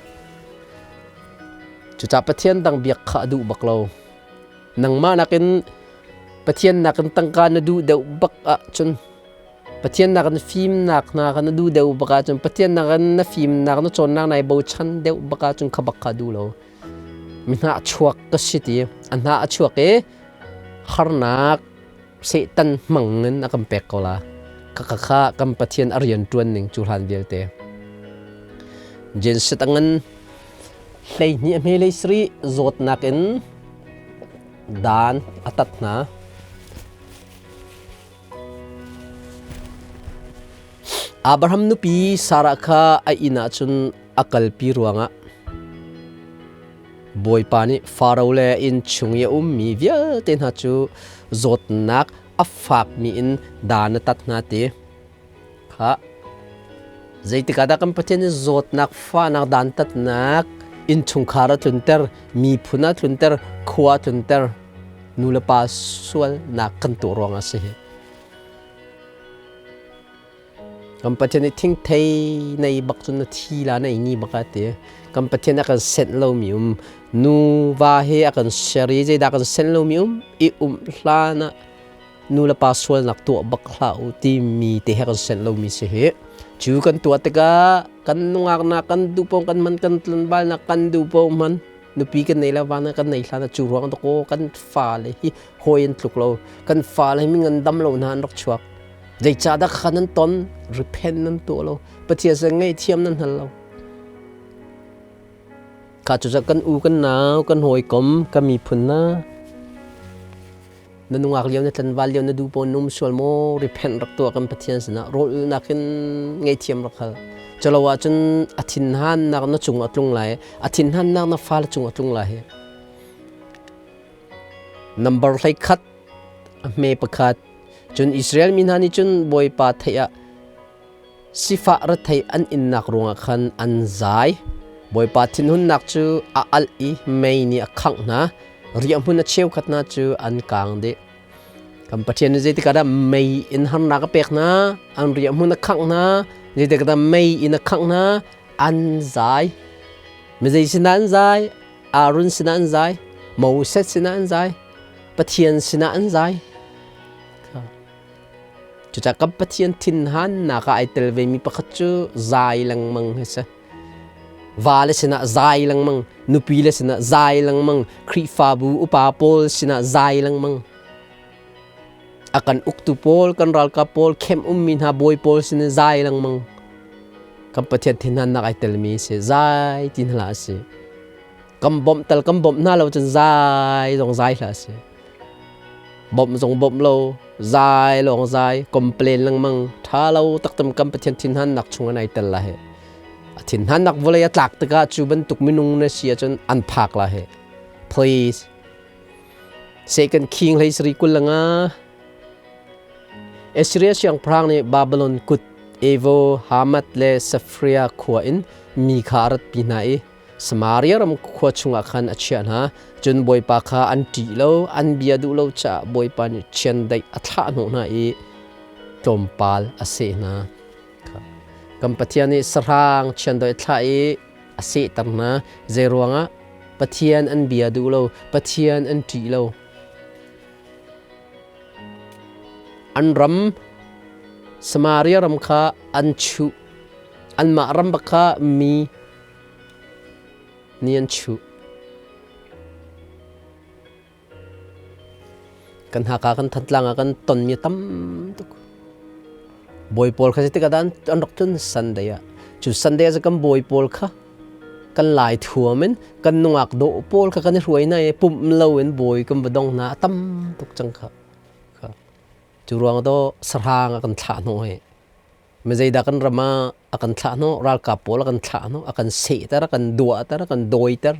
Cucaah Pathian dang biak kha a duh bak lo. Nangmah nakin Pathian nakin tangka na duh deuh bak ahcun Pathian nakin fimnak hna kha na duh deuh bak ahcun Pathian nakin na fimnak na cawnnak nai bochan deuh bak ahcun kha bak kha duh lo. Mi hnah chuak ka si ti a hnah a chuak i harnak Satan hmang in a kan pek ko la. Kha kha kan Pathian a rian ṭuan ning cu hlan vialte. Jenset a ngan 12 a hme lei sarih zawtnak in dan a tat hna. Abraham nupi Sarah kha a inn ah cun a kalpi ruangah Bawipa nih Faro le inn chung i a ummi vialte hna cu zawtnak a fakmi in dan a tat hna ti kha. Zeitikah dah kan Pathian nih zawtnak, fahnak, dantatnak innchungkhar a tlunter, miphun a tlunter, khua a tlunter, nu le pa sualnak kan tuah ruangah a si hi. Kan Pathian nih thingthei nei bak cun na thi la na ini bak a ti. Kan Pathian a kan senh lomi um, nu va he a kan ser i zeidah kan senh lomi um, i um hlan ah nu le pa sualnak tuah bak hlah u timi te he kan senh lomi si hi. Cu kan tuah tikah kan nungaknak kan duh kan man kan tlanvalnak kan duh paoh man nupi kan nei la vana kan nei hlan cu ruang dakaw kan fale hi hawi an tluk lo kan fale hi mi ngandam lo hna an rak chuak. Zeicahdah kha nan ton? Repent nan tuah lo. Pathian sin ngaihthiam nan hal lo. Kha cu kan u kan nau kan hawikom kan miphun na na nungak lio na tlanval lio na du pawn num sual maw repent rak tuah kan Pathian sinah rawl ulnak in ngaihthiam rak hal. Calo ahcun a thinhannak na cung a tlung lai a thinhannak na fale cung a tlung lai hi. Number 11 a hme pakhat. Cun Israel mi hna nih cun Bawipa theih ah sifah rethei an innak ruangah khan an zai. Bawipa thinhunnak cu a alh i mei nih a khangh hna. Riahhmun a cheukhat hna cu an kaang dih. Kan Pathian nih zeitikah dah mei in harnak a pek hna, an riahhmun a khangh hna, zeitikah dah mei in a khangh hna, an zai. Mi zei sinah an zai? Aaron sinah an zai, Moses sinah an zai, Pathian sinah an zai. Cucaah kan Pathian thinhannak ah ai tel vemi pakhat cu zai lengmang hi si. Va le sinah zai lengmang, nupi le sinah zai lengmang, Khrihfabu upa pawl sinah zai lengmang. A kan uktu pawl, kan ralkap pawl, khem ummi hna bawi pawl sin zai lengmang. Kan Pathian thinhannak ai telmi si zai ti hna hlah si. Kan bawmh tal kan bawmh hna lo cun zai zong zai hlah si. Bawmh zong bawmh lo, zai lawng zai, complain lengmang, tha lo taktam kan Pathian thinhannak chung an ai tel la he. A thinhannak vawlei a tlak tikah cu bantuk minung na si ahcun an phak la he. Please. Second King hlei sari kul langa Assyria siangpahrang nih Babylon kut Evo, Hamath le Safria khua in mi kha a ratpi hna i Samaria ram khua chungah khan a chiah hna. Cun Bawipa kha an ṭih lo, an bia duh lo caah Bawipa nih chiandeih a thlah hnawh hna i tlawmpal a seh hna. Kan Pathian nih sahrang chiandeih a thlah i a sehter hna. Zeiruangah? Pathian an bia duh lo, Pathian an ṭih lo. An ram Samaria ram kha an chuh. Anmah ram bak kha mi nih an chuh. Kan Haka kan Thantlang ah kan tonmi a tam tuk. Bawi pawl kha zeitik ah dah an rak tlun Sunday ah. Cu Sunday ah cu kan bawi pawl kha kan lai thuam in kan nungak dawh pawl kha kan i hruai hna i pumh lo in bawi kan va dong hna a tam tuk cang kha. Cu ruang do sahrang a kan thlah hnawh hi. Mi zeidah kan ram ah a kan thlah hnawh, ralkap pawl a kan thlah hnawh, a kan sehter, a kan duahter, a kan dawiter.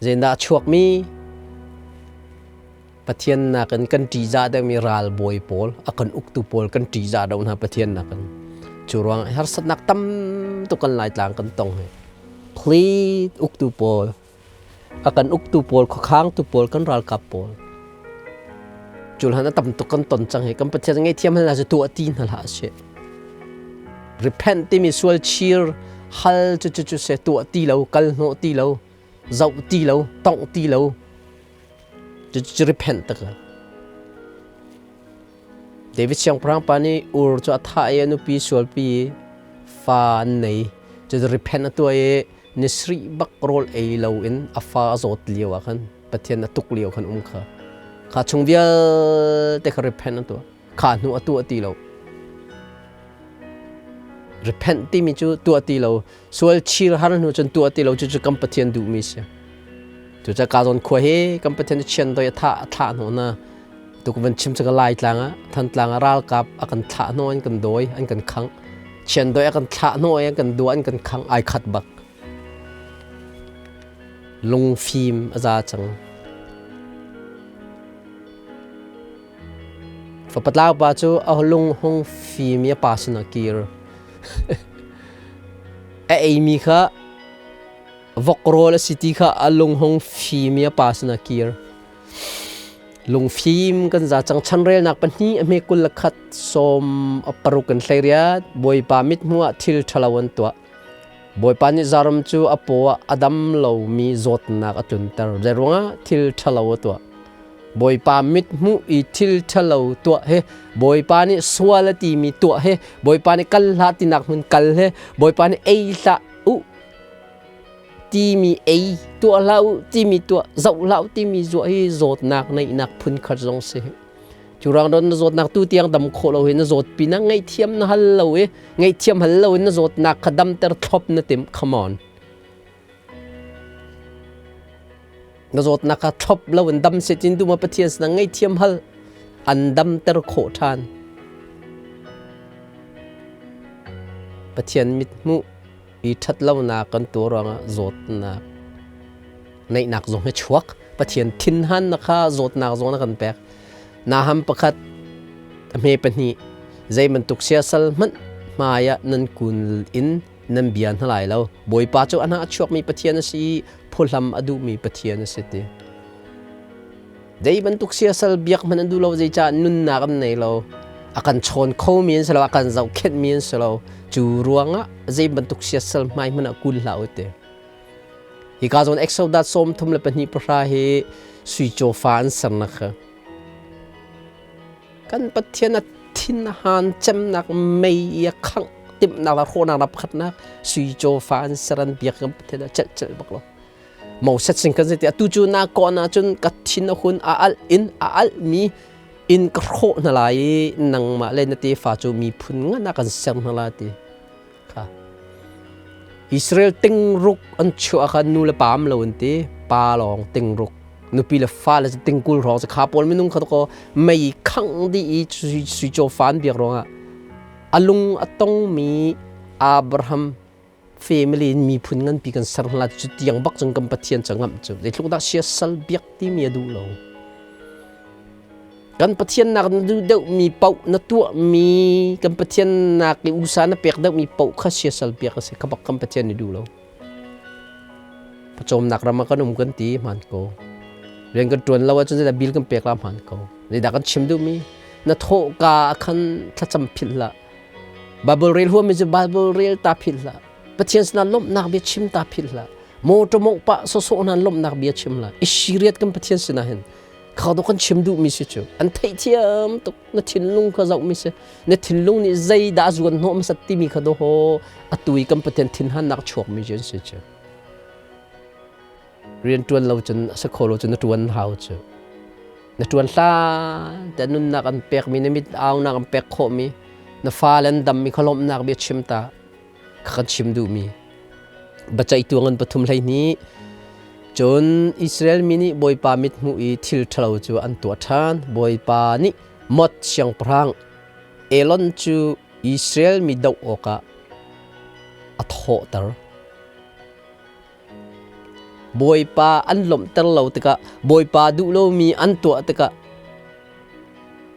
Zeidah a chuakmi Pathian nakin kan ṭihzah deuhmi ralbawi pawl, a kan uktu pawl kan ṭihzah deuh hna Pathian nakin. Cu ruang harsatnak tam tuk kan Laitlang kan tong hi. Please uktu pawl, a kan uktu pawl, khuakhangtu pawl, kan ralkap pawl. Cu hlan a tam tuk kan ton cang hi. Kan Pathian ngaihthiam hal hna cu tuah ti hna hlah sih. Repent timi sual chir hal cu cu cu se tuah ti lo, kal hnawh ti lo. Zoh ti lo, tongh ti lo, cucu repent tak. David siangpahrang pa nih Ur cu a thah i a nupi sualpi fa an nei. Cu repent a tuah i ni sarih bak rawl ei lo in a fa a zawt lio ah khan Pathian a tuk lio khan um kha. Kha chung vialte kha repent a tuah. Kha hnu a tuah ti lo. Repent timi cu tuah ti lo. Sual chir har hnu cun tuah ti lo cu cu kan Pathian duhmi si. Cucaah ka zawn khua hi kan Pathian chian doi a thah a thlah hnawh na. Tu ka van chim cu ka lai tlang ah Thantlang ah ralkap a kan thlah hnawh an kan dawi an kan khangh. Chian doi a kan thlah hnawh an kan dua an kan khangh ai khat bak. Lungfim a za cang. Fapatlau pa cu a lung hung fim i a pa sinah kir. A eimi kha vok rawl a si ti kha a lung hung fim i a pa sinah kir. Lungfim kan za cang chanrelnak pahnih a hme kul le khat sawm a paruk in hleiriat Bawipa mithmuh ah thil ṭhalo an tuah. Bawipa nih zaram cu a paw ah a dam lomi zawtnak a tlunter. Zeiruangah thil ṭhalo a tuah? Bawipa mithmuh i thil ṭhalo tuah he, Bawipa nih sual a timi tuah he, Bawipa nih kal hlah tinak hmun kal he, Bawipa nih ei hlah u timi ei tuah hlah u timi tuah, zoh hlah u timi zuah hi zawtnak neihnak phunkhat zong si. Cu ruang don na zawtnak tu tiang dam khawh lo hi na zawt pinah ngaihthiam na hal lo i ngaihthiam hal lo in na zawtnak kha damter thlop na tim. Come on. Na zawtnak kha thlop lo in dam se tin duma Pathian sinah ngaihthiam hal an damter khawh ṭhan. Pathian mithmuh i ṭhat lonak kan tuah ruangah zawtnak neihnak zong hi chuak. Pathian thinhannak kha zawtnak zong na kan pek. Naham pakhat hme pahnih zei bantuk siasal hmanh hmai ah nan kun in nan bia hna lai lo. Bawipa cu a hna a chuakmi Pathian a si i phuhlam a duhmi Pathian a si ti. Zei bantuk siasal biak hmanh an duh lo, zeicah nunnak an nei lo. A kan chawn khomi an si lo, a kan zohkhenhmi an si lo. Cu ruangah zei bantuk siasal hmai hmanh ah kun hlah u ti. Hika zawn Exodus 32 hi sui cawfa an sernak kha. Kan Pathian a thin a han cemnak mei i a khangh timhnak le hrawhnak na pakhatnak sui cawfa an ser an biak kan Pathian a celh celh bak lo. Moses sin kan ti atu cu na kawn ahcun ka thin a hun a alh in a alhmi in ka hrawh hna lai i nangmah le na tefa cu miphun ngan ah kan ser hna lai ti kha. Israel tingruk an chuah kha nu le pa am lo an ti. Pa lawng tingruk. Nupi le fa le tingkul hrawng kha pawl minung kha ko mei khang di i sui caw fa an biak ruangah a lung a tongmi Abraham family in miphun nganpi kan ser hna cu tiang bak cun kan Pathian cu ngamh cu zeitluk dah siasal biak timi a duh lo. Kan Pathian nak na duh deuhmi paoh na tuahmi kan Pathian nak i usa na pek deuhmi paoh kha siasal biak a si kha bak kan Pathian nih duh lo. Pawcawmnak ram ah kan um kan ti hmaan ko. Rian kan ṭuan lo ahcun zeidah bil kan pek la hmaan ko. Zeidah kan chim duhmi? Na thawhka ah khan thlacam philh hlah. Bible rel huami cu Bible rel ta philh hlah. Pathian sinah lawmhnak bia chim ta philh hlah. Motor mawngh pah sawsawh hna lawmhnak bia chim hlah. I siriat kan Pathian sinah hin kha do kan chim duhmi si cu an theihthiam tuk na thinlung kha zohmi si na thinlung nih zeidah zuan hnawh hmasat timi kha do ho atu i kan Pathian thinhannak chuakmi cu an si cu rian ṭuan lo cun a si kho lo cun na ṭuan hau cu na ṭuan hlan te nunnak an pekmi na mit aunak an pek khawhmi na fale an dammi kha lawmhnak bia chim ta kha kan chim duhmi biaceihtu ngan pathum 12 cun Israel mi nih Bawipa mithmuh i thil ṭhalo cu an tuah ṭhan Bawipa nih Mot siangpahrang Elon cu Israel mi doh awkah a thawhter Bawipa an lawmhter lo tikah Bawipa duh lomi an tuah tikah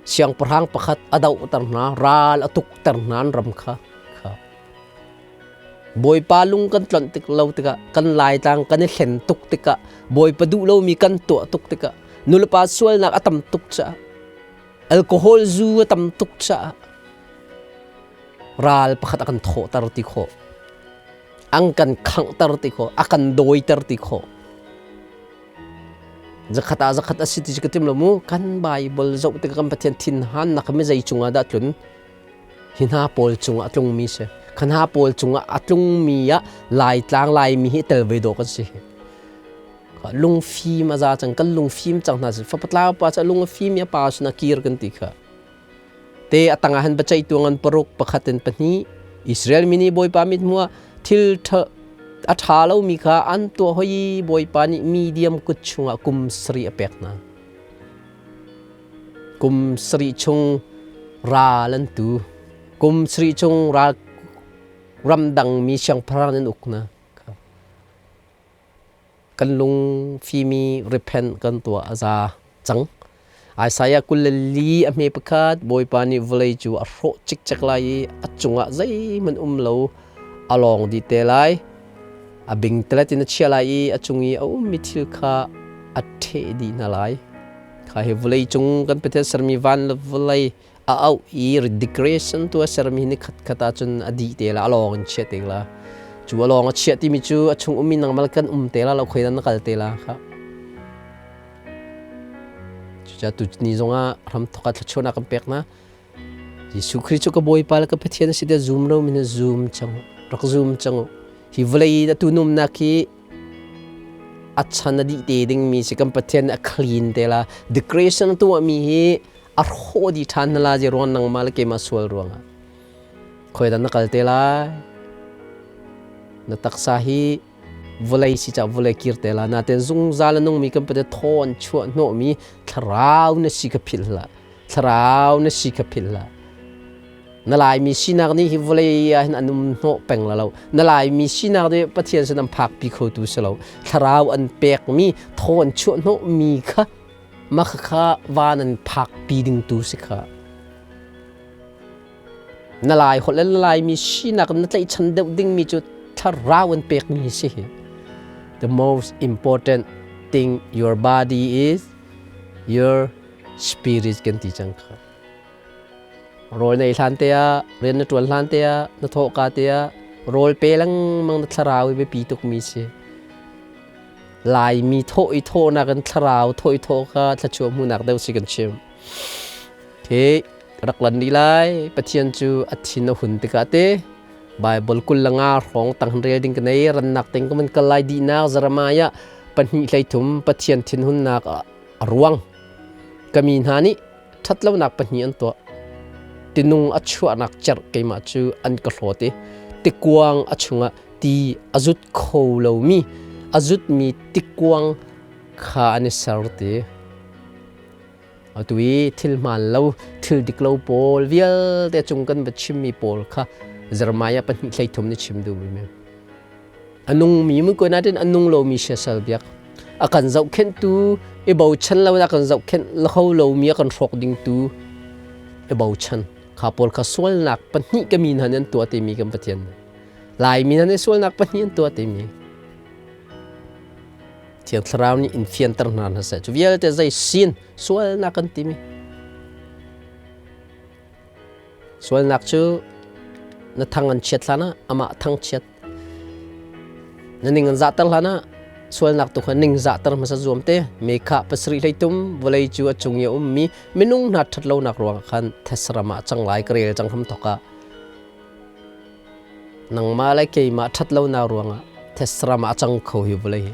siangpahrang pakhat a dohter hna, ral a tukter hna an ram kha. Kha. Bawipa lung kan tlonh tik lo tikah kan laitlang kan i hlen tuk tikah Bawipa duh lomi kan tuah tuk tikah nulepa sualnak a tam tuk caah alcohol zu a tam tuk caah ral pakhat a kan thawhter ti khawh. An kan khanghter ti khawh, a kan dawiter ti khawh. Zakhat ah zakhat a si ti ka tim lo mu. Kan Bible zoh tikah kan Pathian thinhannak mi zei cungah dah tlun? Hi hna pawl cungah a tlungmi si. Kha hna pawl cungah a tlungmi ah Laitlang Laimi hi tel ve dawh kan si. Lungfim a za cang, kan lungfim cang hna si. Fapatlau pa cu lung a fim i a pa sin a kir kan ti kha. Te a tangah hin biaceihtu ngan paruk pakhat in pahnih Israel mi nih Bawipa mithmuh ah thil a ṭha lomi kha an tuah hoi i Bawipa nih medium kut chungah kum sarih a pek hna. Kum sarih chung ral an tu. Kum sarih chung ral ramdangmi siangpahrang an uk hna. Kan lung fimi repent kan tuah a za cang. Isaiah 24 a hme pakhat Bawipa nih vawlei cu a hrawh cikcek lai i a cungah zeihmanh um lo a lawng dih te lai. A bingtalet in a chiah lai i a cung i a ummi thil kha a ṭheh dih hna lai. Kha hi vawlei cung kan Pathian sermi van le vawlei a auh i decoration tu a sermi ni khat khat ahcun a dih te la a lawng in chiah te la cu a lawng a chiah timi cu a chung ummi nangmal kan um te la lo khoi na kal te la kha cucaah tu ni zongah ram thok ah thluachuahnak kan pek na Jesuh Khrih cu ka Bawipa le ka Pathian a si te zoom lo min zoom cang rak zoom cang hi vawlei na tu numnak hi a chan a dih te dingmi si kan Pathian a clean te la decoration tuahmi hi a hrawh dih ṭhan hna la ruang nangmah le keimah sual ruangah khoi dah na kal te lai na taksa hi vawlei si ca vawlei kir te la naten zungzal a nungmi kan pate thaw an chuah hnawhmi thlarau na si kha philh hlah thlarau na si kha philh hlah na laimi sinak nih hi vawlei ah hin an um hnawh peng la lo na laimi sinak nih Pathian sin an phakpi khotu si lo thlarau an pekmi thaw an chuah hnawhmi kha Mah khakha van an phakpi ding tu si kha. Na lai holh le na laimi sinak na tlaihchan deuh dingmi cu thlarau an pekmi si hi. The most important thing your body is your spirit kan ti cang kha. Rawl na ei hlan te ah, rian na ṭuan hlan te ah, na thawhka te ah, rawl pe lengmang na thlarau i biapi tukmi si. Laimi thawh i thawhnak in thlarau thawh i thawh kha thluachuah hmuhnak deuh si kan chim. Okay, rak lan dih lai. Pathian cu a thin a hun tikah te Bible 25 hrawng tang rel ding ka nei rannak ting ka man kal lai dihnak Jeremiah 2:13 Pathian thinhunnak a ruang. Ka mi hna nih ṭhatlonak pahnih an tuah. Tinung a chuahnak cerh keimah cu an ka hlawt i tikuang a chungah Ti a zut kho lomi a zutmi tikuang kha an i ser ti. Atu i thil hmaan lo, thil dik lo pawl vialte cung kan va chimmi pawl kha Jeremiah 2:13 nih chim duhmi mi. A nungmi mun ko nain a nung lomi siasal biak. A kan zohkhenhtu i bochan lo a kan zohkhenh kho lomi a kan hrawk dingtu i bochan. Kha pawl kha sualnak pahnih ka mi hna nih an tuah timi kan Pathian. Laimi hna nih sualnak pahnih an tuah timi. Thiang Thlarau nih in fianter hna hna seh. Cu vialte zei sin sualnak kan timi. Sualnak cu na thang an chiat hlan ah amah thang chiat. Na ning an zahter hlan ah sualnak tu kha ning zahter hmasa zuam te. Mekha pasarih hlei tum vawlei cu a cung i a ummi minung hna ṭhatlonak ruangah khan thesram ah cang lai ka rel cang hram thawk ah Nangmah le keimah ṭhatlonak ruangah thesram ah a cang kho hi vawlei hi.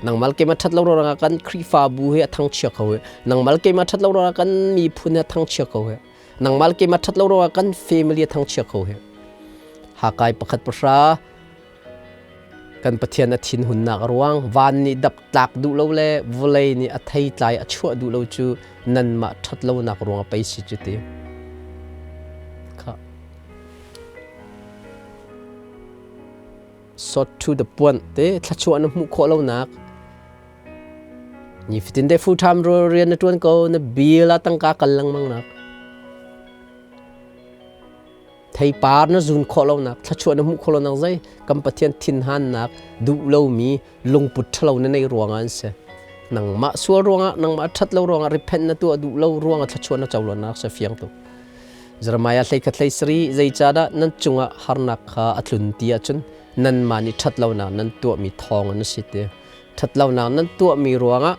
Nangmah le keimah ṭhatlo ruangah kan Khrihfabu hi a thangchia kho hi. Nangmah le keimah ṭhatlo ruangah kan miphun hi a thangchia kho hi. Nangmah le keimah ṭhatlo ruangah kan family a thangchia kho hi. Hakai pakhat pahra kan Pathian a thinhunnak a ruang van nih dap tlak duh lo le vawlei nih a theitlai a chuah duh lo cu nanmah ṭhatlonak ruangah pei si cu ti. Kha. Sort to the point te thlachuah na hmuh khawh lonak nifatin te full time rian na tuan ko na bill ah tangka kal lengmang nak theipar na zun khawh lonak thlachuah na hmuh khawh lonak zei kan Pathian thinhannak duh lomi lungput ṭhalo na nei ruangah an si nangmah sual ruangah nangmah ṭhat lo ruangah repent na tuah duh lo ruangah thlachuah na co lonak si fiang tuk Jeremiah hleikhat hlei sarih zeicahdah nan cungah harnak kha a tlun ti ahcun nanmah nih ṭhatlonak nan tuahmi thawng an si ti. Ṭhatlonak nan tuahmi ruangah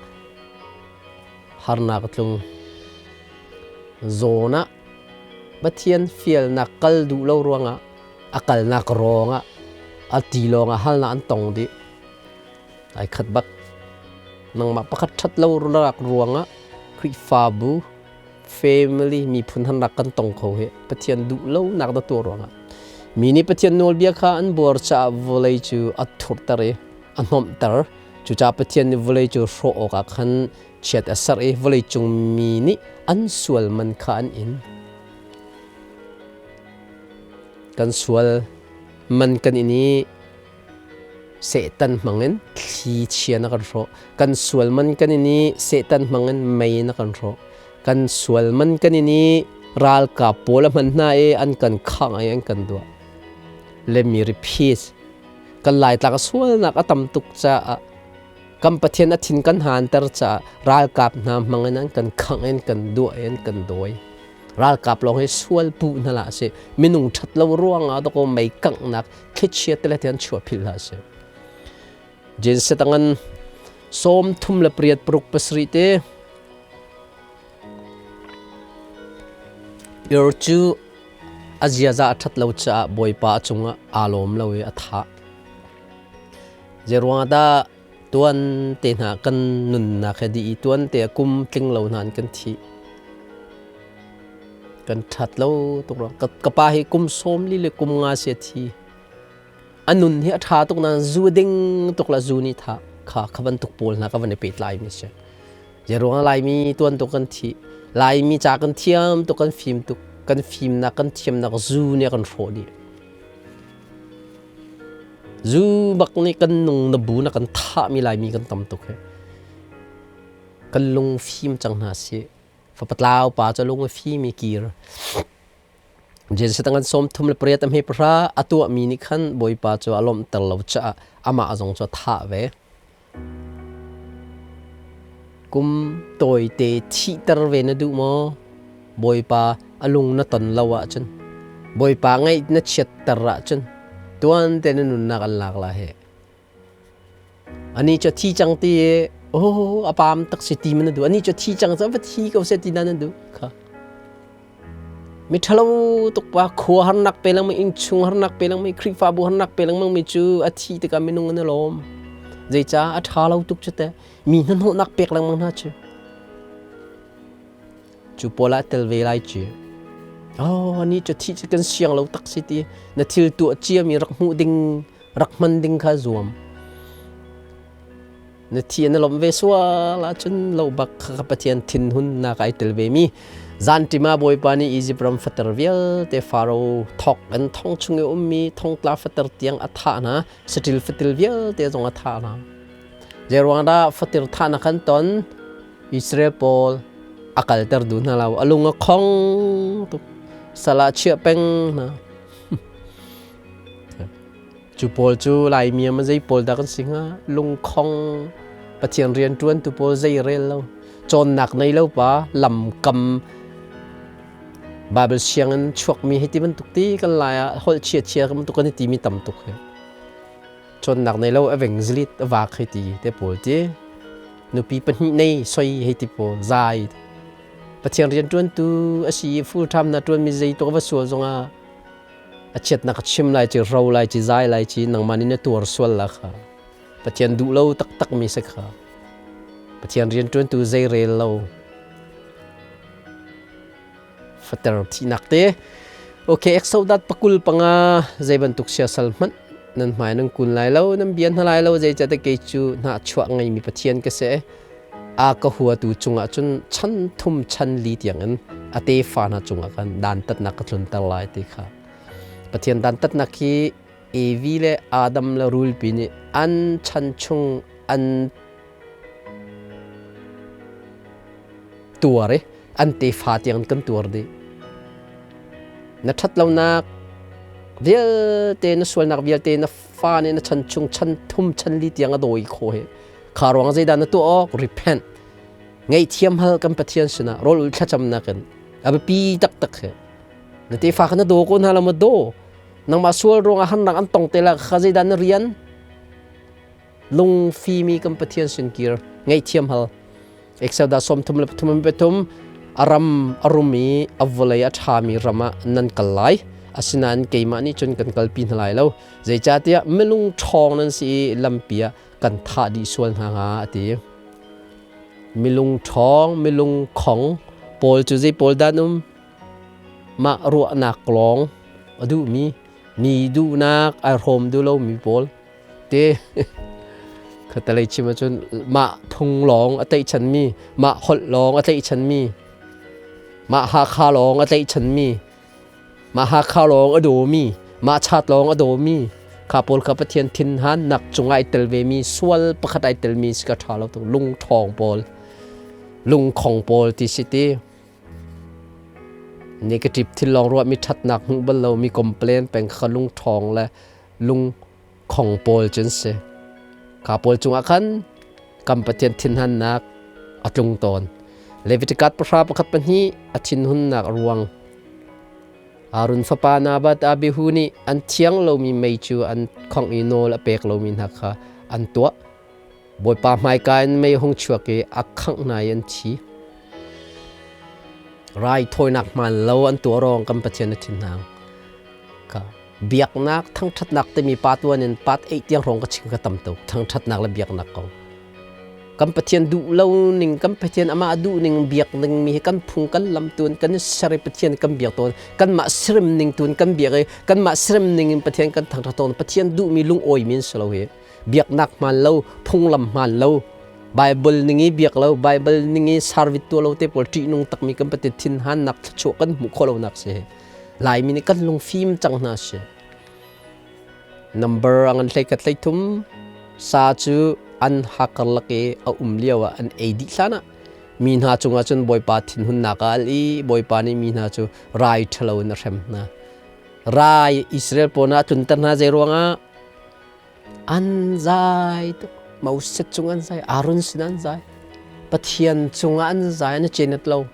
harnak a tlung. Zawn ah Pathian fialnak kal duh lo ruangah a kalnak rawngah a ti lawngah halnak an tong dih. Ai khat bak. Nangmah pakhat ṭhat lo ruangah Khrihfabu family miphun han rak kan tong kho hi Pathian duh lo nak da tuah ruangah mi nih Pathian nawlbia kha an buar caah vawlei cu a thurter i a hnomhter. Cucaah Pathian nih vawlei cu hrawh awkah khan chiat a serh i vawlei cung mi nih an sual man kha an in. Kan sual man kan in i Satan hmangin thli chia na kan hrawh. Kan sual man kan in i Satan hmangin mei na kan hrawh. Kan sual man kan in i ralkap pawl a hman hna i an kan khangh i an kan duah. Let me repeat. Kan Laitlak a sualnak a tam tuk caah kan Pathian a thin kan hanter caah ralkap hna hmangin an kan khangh in kan duah i an kan dawi. Ralkap lawng hi sual puh hna hlah sih. Minung ṭhat lo ruangah dakaw mei kanghnak thlichia te le te an chuah philh hlah sih. Jinset angan 38 paruk pasarih te Ir cu a ziaza a ṭhat lo caah Bawipa a cungah aa lawm lo i a thah. Zeiruangah dah tuan te hna kan nunnak he dih i tuan te kum tling lo hna in kan thih. Kan ṭhat lo tuk ruang ka pa hi kum 40 le kum nga si a thi. A nun hi a ṭha tuk nain zu ding tuk la zu nih tha kha kha bantuk pawl hna ka van i pehtlai mi si. Zeiruang Laimi tuan tuk kan thi. Laimi ca kan thiam tuk kan fim tuk kan fimnak kan thiamnak zu nih a kan hrawh dih. Zu bak nih kan nung na bu na kan thahmi Laimi kan tam tuk hi. Kan lung fim cang hna sih. Fapatlau pa cu lung a fim i kir. Jesuh tangan 38 a hme pahra a tuahmi nih khan Bawipa cu a lawmhter lo caah amah zong cu a thah ve. Kum tawite thihter ve na duh maw? Bawipa a lung na ton lo ahcun, Bawipa ngaih na chiatter ahcun, tuan te na nunnak an lak la he. Ani cu thi cang ti i oh a pam tak si ti man na duh. Ani cu thi cang cu va thi ko seh ti na na duh kha. Mi ṭhalo tuk pa khua harnak pe lengmang innchung harnak pe lengmang Khrihfabu harnak pe lengmang mi cu a thi tikah minung an i lawm. Zeicah a ṭha lo tuk cu teh mi hnahnawhnak pek lengmang hna cu. Cu pawl ah tel ve lai ci. Oh, ni cu thi cu kan siang lo tak si ti na thil tuah cia mi rak hmuh ding Rak hman ding kha zuam. Na thi na lawmh ve sual ahcun lo bak kha Pathian thinhunnak ai tel ve mi. Zanṭim ah Bawipa nih Izipt ram fater vialte Faro thawk in thong chung i ummi thongtla fater tiang a thah hna, saṭil fatil vialte zong a thah hna. Zeiruang dah fatir thahnak kan ton? Israel pawl a kalter duh hna lo. A lung a khong tuk. Sal ah chiah peng hna. Cu pawl cu Laimi ah zei pawl dah kan si hnga? Lungkhong Pathian rianṭuantu pawl zei rel lo. Cawnnak nei lo pa lamkam Bible sianginn chuakmi hi ti bantuk ti kan lai ah holh chia chia bantuk kan i timi tam tuk hi. Cawnnak nei lo evangelist a vak hei ti te pawl ti. Nupi pahnih nei soi hei ti pawl zai. Pathian rianṭuantu a si i full time na ṭuanmi zei tuk va sual zongah a chiatnak a chim lai ci ro lai ci zai lai ci nangmah nih na tuar sual la kha Pathian duh lo taktak mi si kha Pathian rianṭuantu zei rel lo fater thihnak te okay Exodus pakul panga zei bantuk siasal hmanh nan hmai nan kun lai lo nan bia hna lai lo zeicahtiah kei cu hnah chuah ngeimi Pathian ka si a ka huatu cungah cun chan thum chan li tiangin a tefa hna cungah khan dantatnak ka tlunter lai ti kha Pathian dantatnak hi Evi le Adam le rulpi nih an chan chung an tuar i an tefa tiang kan tuar dih. Na ṭhatlonak vialte na sualnak vialte na fa nih na chan chung chan thum chan li tiang a dawi khawh hi kha ruang zeidah na tuah awk repent ngaihthiam hal kan Pathian sinah rawl ul thlacamnak in a biapi taktak hi na tefa kha na daw ko hna lo ma daw nangmah sual ruangah harnak an tong te la kha zeidah na rian lungfimi kan Pathian sin kir ngaihthiam hal Exodus 33 pathum a ram a rum i a vawlei a ṭhami ram ah nan kal lai asinain keimah nih cun kan kalpi hna lai lo zeicahtiah minung ṭhawng nan si i lampi ah kan thah dih sual hna hnga a ti. Milung ṭhawng, milung khong pawl cu zei pawl dah an um? Mah ruahnak lawng a duhmi, mi duhnak ai hrawm duh lomi pawl te. Khatalei chim ahcun mah phung lawng a tlaihchanmi, mah holh lawng a tlaihchanmi, mah Hakha lawng a tlaihchanmi, Mah Hakha lawng a dawmi, mah chat lawng a dawmi, kha pawl kha Pathian thinhannak cungah ai tel vemi sual pakhat ai telmi si ka ṭha lo tuk lungṭhawng pawl, lungkhong pawl ti si ti. Negative thil lawng ruah mi ṭhatnak hmuh bal lo mi complain peng kha lungṭhawng le lungkhong pawl cun si. Kha pawl cungah khan kan Pathian thinhannak a tlung tawn. Leviticus pahra pakhat pahnih a thinhunnak a ruang. Aaron fapa Nabat Abihu nih an thiang lomi mei cu an khongh i nawl a pek lomi hna kha an tuah. Bawipa hmaika in mei hung chuak i a khangh hna i an thi. Raithawinak hmaan lo an tuah ruang kan Pathian a thinhang. Ka biaknak thangṭhatnak timi pa tuan in part 8 tiang hrawng ka chim ka tam tuk thangṭhatnak le biaknak kong kan Pathian duh lo ning kan Pathian amah duh ning biak ning mi hi kan phung kan lam tuan kan ser i Pathian kan biak tawn kanmah sirim ning tuan kan biak i kanmah sirim ning in Pathian kan thangṭhat tawn Pathian duh mi lungawi mi an si lo hi biaknak hmaan lo phunglam hmaan lo Bible ning i biak lo Bible ning i service tuah lo te pawl ṭihnung takmi kan Pathian thinhannak thluachuah kan hmuh khawh lonak si Laimi nih kan lungfim cang hna si. Number a ngan hlei khat hlei thum sa cu an hakar lak i a um lio ah an ei dih hlan ah mi hna cungah cun Bawipa thinhunnak a al i Bawipa nih mi hna cu rai ṭhalo in a hrem hna. Rai Israel pawl hna a tlunter hna zei ruangah an zai tuk. Moses cung an zai, Aaron sin an zai, Pathian cungah an zai, an i cenat lo.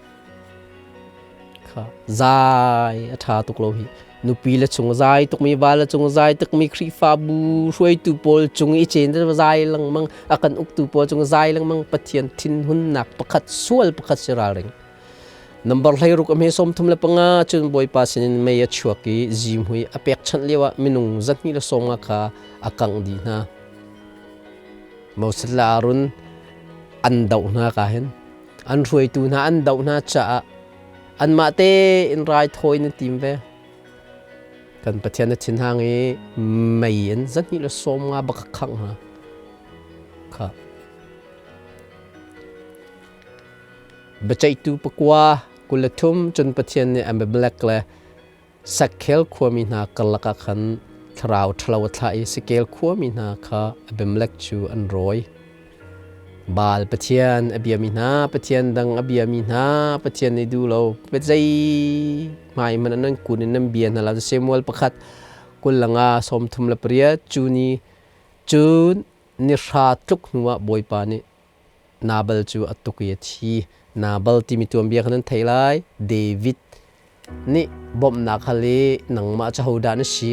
Kha zai a ṭha tuk lo hi. Nupi le chung zai tukmi, va le cung zai tukmi Khrihfabu hruaitu pawl cung i cen zai lengmang, a kan uktu pawl cung zai lengmang Pathian thinhunnak pakhat sual pakhat si ralring. Number 16 a hme 35 cun Bawipa sinin mei a chuak i zimhui a pekchanh lioah minung 250 kha a kangh dih hna. Moses le Aaron an doh hna ka hin. An hruaitu hna an doh hna caah anmah tein raithawi na tim ve. Kan Pathian na thinhang i mei in 250 bak khangh hna. Kha. Biaceihtu pakua 23 cun Pathian nih Abimelek le Sakhel khuami hna karlak ah khan thlarau ṭhalo a thlah i Sakel khuami hna kha Abimelek cu an rawi. Baal pathian a biami hna, pathian dang a biami hna, Pathian nih duh lo. Zei hmai hmanh nan kun in nan bia hna lo. Samuel pakhat 25 38 cu ni cun ni hra tluk hnuah Bawipa nih Nabal cu a tuk i a thi. Nabal timi tuanbia kha nan theih lai. David nih bawmhnak hal i nangmah cu hodah na si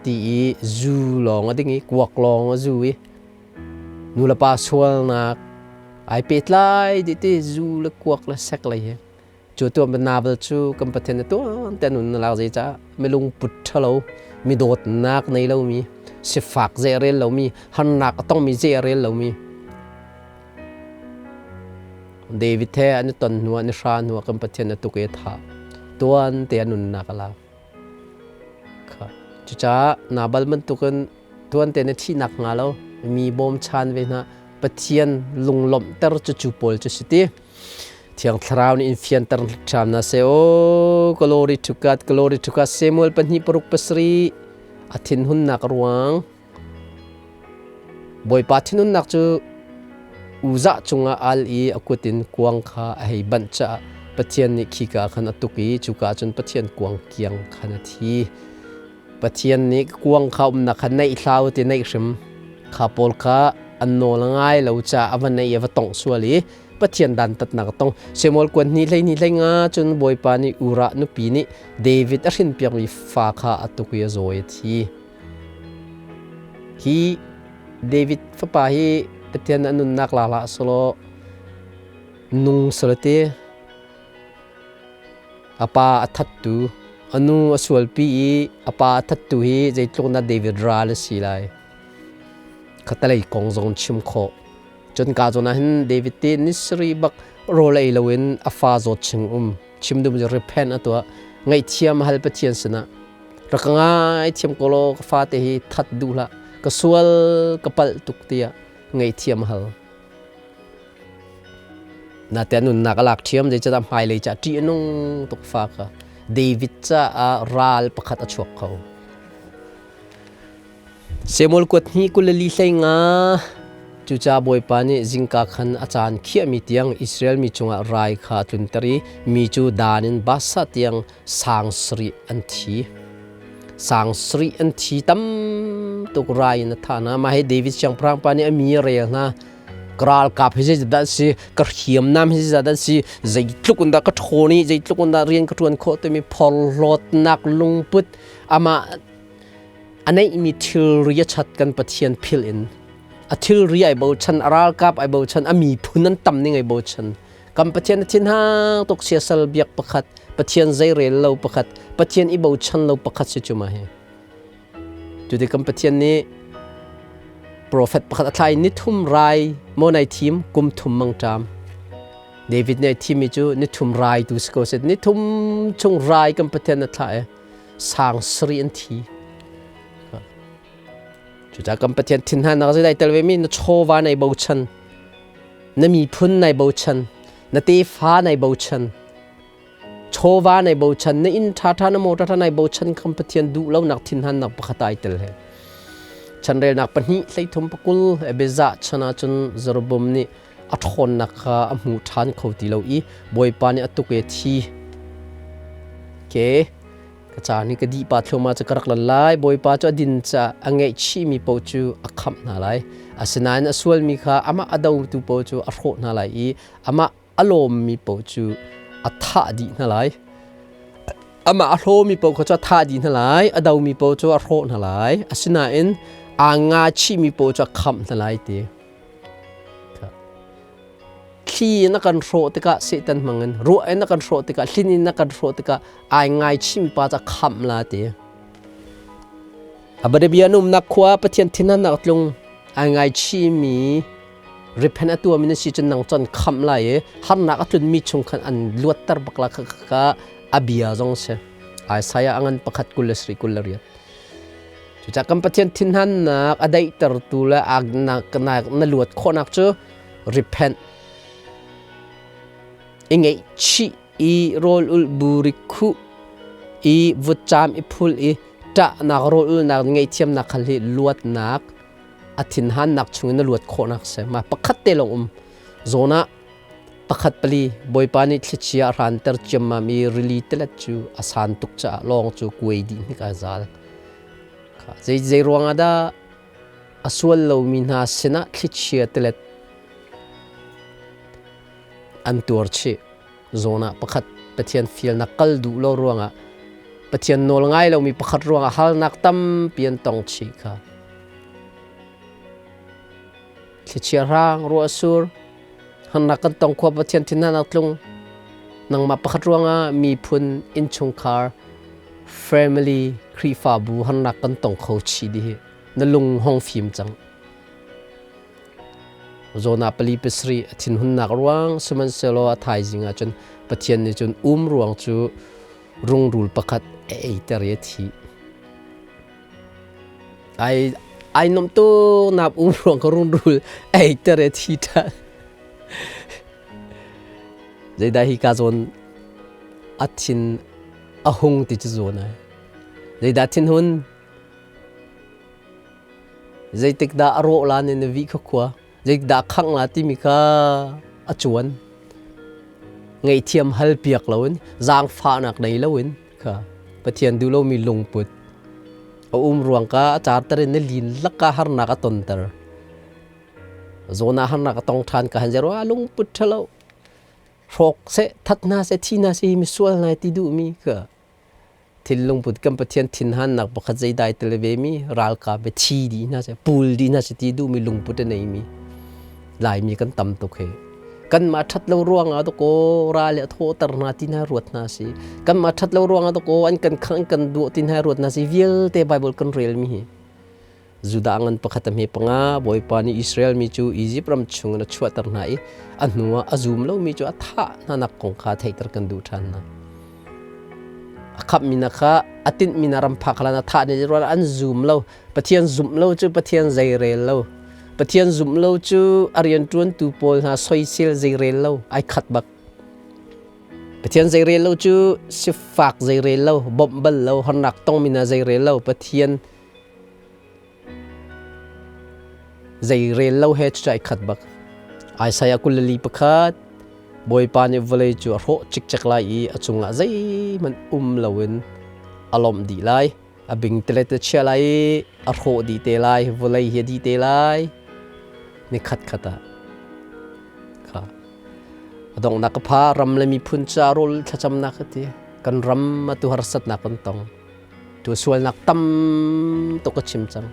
ti i zu lawng a ding i kuak lawng a zu i nulepa sualnak ai pehtlai dih ti zu le kuak le sek lei hi. Cu tuan Nabal cu kan Pathian na tuan te nun na lak zeicah milung put ṭhalo mi dawtnak nei lomi sifak zei a rel lomi harnak a tongmi zei a rel lomi David he an i ton hnuah ni hra hnuah kan Pathian na tuk i a thah tuan te a nunnak a lak. Cucaah Nabal bantukin tuan te na thihnak hnga lo mi bawmchan ve hna Pathian lunglawmhter cu cu pawl cu si ti. Thiang Thlarau nih in fianter ṭham hna seh. Oh, glory to God, glory to God. Samuel pahnih paruk pasarih a thinhunnak a ruang. Bawipa thinhunnak cu Uzah cungah al i a kut in kuang kha a hei banh caah Pathian nih khika khan a tuk i cuka cun Pathian kuang kiang khan a thi. Pathian nih kuang kha umnak kha naih hlah u ti naih hrim. Kha pawl kha an nawl a ngai lo caah a va naih i a va tongh sual i Pathian dantatnak a tong. Samuel kuan hnih 12 hleinga cun Bawipa nih Uriah nupi nih David a hrinpiakmi fa kha a tuk i a zaw i a thi. Hi David fapa hi Pathian a nunnak la hlah selaw nung salate a pa a thattu a nu a sualpi i a pa a thattu hi zeitluk na David ral a si lai. Khatalei kong zong chim khawh. Cun ka zawn ah hin David ti ni sarih bak rawl ei loin a fa zawt ching um chim dum cu repent a tuah ngaihthiam hal Pathian sinah rak ka ngaithiam ko law ka fate hi that duh hlah ka sual ka palh tuk tiah ngaihthiam hal nate nunnak a lak ṭhiam zeicahtiah hmailei ca ṭih a nung tuk fa kha David caah ral pakhat a chuak kho. Samuel kuat hnih 24 hleinga Cucaah Bawipa nih zingka khan a caan khiahmi tiang Israel mi cungah rai kha a tlunter i mi cu dan in Baasha tiang sang sarih an thi. Sang sarih an thi tam tuk rai in a thah hna. Mah hi David siangpahrang pa nih a mi a rel hna. Ka ralkap hi zeidah an si, ka hriamnam hi zeidah an si, zeitluk in dah ka ṭhawn i zeitluk in dah rian ka ṭuan khawh timi phorhlawtnak lungput amah A neihmi thilri a chat kan Pathian philh in a thilri ai bochan, a ralkap ai bochan, a miphun an tam ning ai bochan. Kan Pathian a thinhang tuk siasal biak pakhat, Pathian zeirel lo pakhat, Pathian i bochan lo pakhat si cu ma hi. Cuti kan Pathian nih profet pakhat a thlai ni thum rai maw nai thim kum thum mang ṭam. David nih ai thimmi cu ni thum rai tu si ko seh ni thum chung rai kan Pathian a thlah i sang sarih an thi. Cucaah kan Pathian thinhannak zei dai tel ve mi na chawva nai bochan, na miphun nai bochan, na tefa nai bochan, chawva nai bochan, na inn ṭhaṭha na motor ṭha nai bochan kan Pathian duh lonak thinhannak pakhat ai tel he. Chanrelnak pahnih 33 pakul Ebezah chan ahcun Jeroboam nih a ṭhawnnak kha a hmu ṭhan kho ti lo i Bawipa nih a tuk i a thi. Ke ka caan hi ka dih pa thluahmah cu ka rak lan lai. Bawipa cu a din caah a ngaihchihmi paoh cu a khamh hna lai. Asinain a sualmi kha amah a dotu paoh cu a hrawh hna lai i amah a lawmmi paoh cu a thah dih hna lai. Amah a hlawmi paoh kha cu a thah dih hna lai, a domi paoh cu a hrawh hna lai. Asinain aa ngachihmi paoh cu a khamh hna lai ti. Thli in a kan hrawh tikah Satan hmangin ruah in a kan hrawh tikah hlin in a kan hrawh tikah ai ngaichim pa ca khamh la ti. Abadabia umnak khua Pathian thinhannak tlung ai ngaichimi repent a tuami na si cun nang con khamh lai i harnak a tlunmi chung khan an luatter bak la kha kha a bia zong si. Isaiah angan pakhat 27 28. Cucaah kan Pathian thinhannak a daihtertu le na luat khawhnak cu repent i ngaihchih i rawl ulh buri khuh i vutcaam i phul i ṭahnak rawl ulhnak ngaihthiamnak khal hi luatnak a thinhannak chungin na luat khawhnak si. Mah pakhat te lawng um zawn ah pakhat pali Bawipa nih thlichia a hranter ciammam i rili tilet cu a san tuk caah lawng cu kuai dih hnik ai zal. Zei zei ruangah dah a sual lomi hna sinah thlichia tilet an tuar chih. Zawn ah pakhat Pathian fialnak kal duh lo ruangah Pathian nawl ngai lomi pakhat ruangah halnak tampi an tong chih kha. Thlichia hrang ruah sur hannak kan tong khua Pathian thinhanak tlung nangmah pakhat ruangah miphun innchungkhar family Khrihfabu hannak kan tong kho chih dih hi na lung hong fim cang. Jonah pali pasarih a thinhunnak ruang sihmanhsehlaw a thaizing ah cun Pathian nih cun um ruang cu rungrul pakhat a eiter i a thi. Ai ai nom tu nap um ruang ka rungrul a eiter i a thi ṭhan. Zeidah hi ka zawn a thin a hung ti cu zawn ai. Zeidah thinhun? Zeitik dah a rawh la nin na vih kha khua, zeitik dah a khangh la timi kha a cuan. Ngaihthiam hal piak loin, zaangfahnak nei loin kha Pathian duh lomi lungput a um ruang ka a carter in na lin laka harnak a tonter. Zawn ah harnak a tong ṭhan ka han zero a lungput ṭhalo. Hrawk seh, that hna seh, thi hna seh hi misual nai ti duhmi kha Thinlungput kan Pathian thinhannak pakhat zeidai tel ve mi ralkap he thi dih hna seh pul dih hna seh ti duhmi lungput a neimi Laimi kan tam tuk he kanmah ṭhat lo ruangah dakaw ral le a thawhter hna ti hna ruat hna si kanmah ṭhat lo ruangah dakaw an kan khang an kan duah ti hna ruat hna si vialte Bible kan relmi hi Judah ngan pakhat a hme panga Bawipa nih Israel mi cu Izipt ram chungin a chuahter hna i a hnuah a zum lomi cu a thah hnanak kong kha theihter kan duh ṭhan hna. A khamhmi na kha a tinhmi na ram phak hlan a thah ni rual an zum lo. Pathian zumh lo cu Pathian zeirel lo. Pathian zumh lo cu a rianṭuantu pawl hna soisel zeirel lo ai khat bak. Pathian zeirel lo cu sifak zeirel lo, bawmh bal lo, harnak tongmi hna zeirel lo, Pathian Zeirel lo he cucu ai khat bak. Isaiah 41 Bawipa nih vawlei cu a hrawh cikcek lai i a cungah zeihmanh um loin a lawmh dih lai. A bingtelet a chia lai i a hrawh dih te lai. Vawlei hi a dih te lai. Ni khat khat ah kha a donghnak ka pha ram le miphun ca rawl thlacamnak ka ti. Kan ram atu harsatnak kan tong. Tu sualnak tam tuk ka chim cang.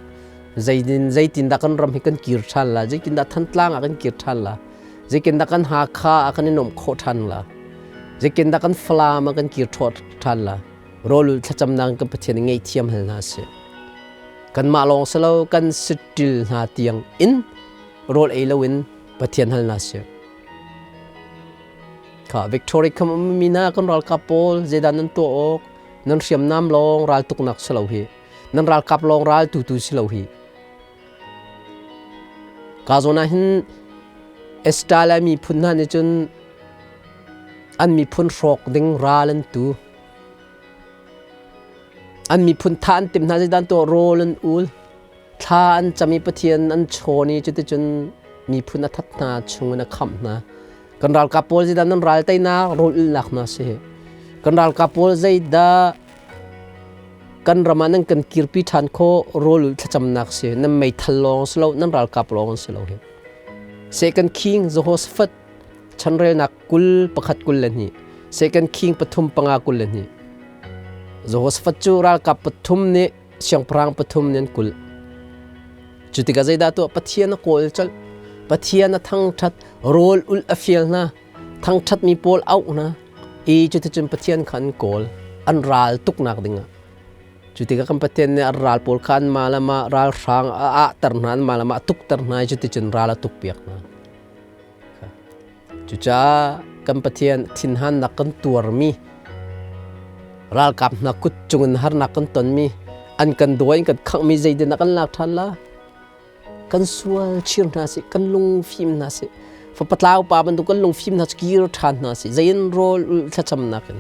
Zeitin zeitindah kan ram hi kan kir ṭhan la, zeitindah Thantlang ah kan kir ṭhan la, zeitindah kan Hakha ah kan i nuamh khawh ṭhan la, zeitindah kan Falam ah kan kir ṭhan la. Rawlul thlacamnak kan Pathian nih ngaihthiam hal hna sih. Kanmah lawng si lo kan sitṭil hna tiang in rawl ei loin Pathian hal hna sih. Kha Victory kham ummi hna kan ralkap pawl zeidah nan tuah awk? Nan hriamnam lawng raltuknak si lo hi. Nan ralkap lawng ral tutu si lo hi. Ka zawn ah hin Esther miphun hna nih cun an miphun hrawk ding ral an tu. An miphun tha an tim hna zeidah tuah rawl an ul. Thla an cam i Pathian an chawn i cuticun miphun a that hna chungin a khamh hna. Kan ralkap pawl zeidah nan ral teinak rawl ulnak hna si. Kan ralkap pawl zeidah kan ram ah nan kan kirpi ṭhan khawh rawl ulh thlacamnak si. Nan meithal lawng si lo, nan ralkap lawng si lo hi. Second King Jehoshaphat chanrelnak 21 22 Second King 3 5 22 Jehoshaphat cu ralkap pathum nih siangpahrang pathum nih an kulh. Cu tikah zeidah tuah Pathian a kawl colh. Pathian a thangṭhat, rawl ulh a fial hna, thangṭhatmi pawl auh hna. I cuticun Pathian kha an kawl, an ral tuknak dingah. Cu tikah kan Pathian nih a ral pawl kha anmah le mah ralhrang a ahter hna, anmah le mah a tukter hna i cuticun ral a tukpiak hna. Cucaah kan Pathian thinhannak kan tuarmi Ralkap hna kut cungin harnak kan tonmi, an kan dawi, an kan khanghmi zeitin ah kan lak ṭhan la? Kan sual chir hna sih, kan lungfim hna sih. Fapatlau pa bantuk kan lungfim hna cu kir ṭhan hna sih. Zein rawl ulh thlacamnak in.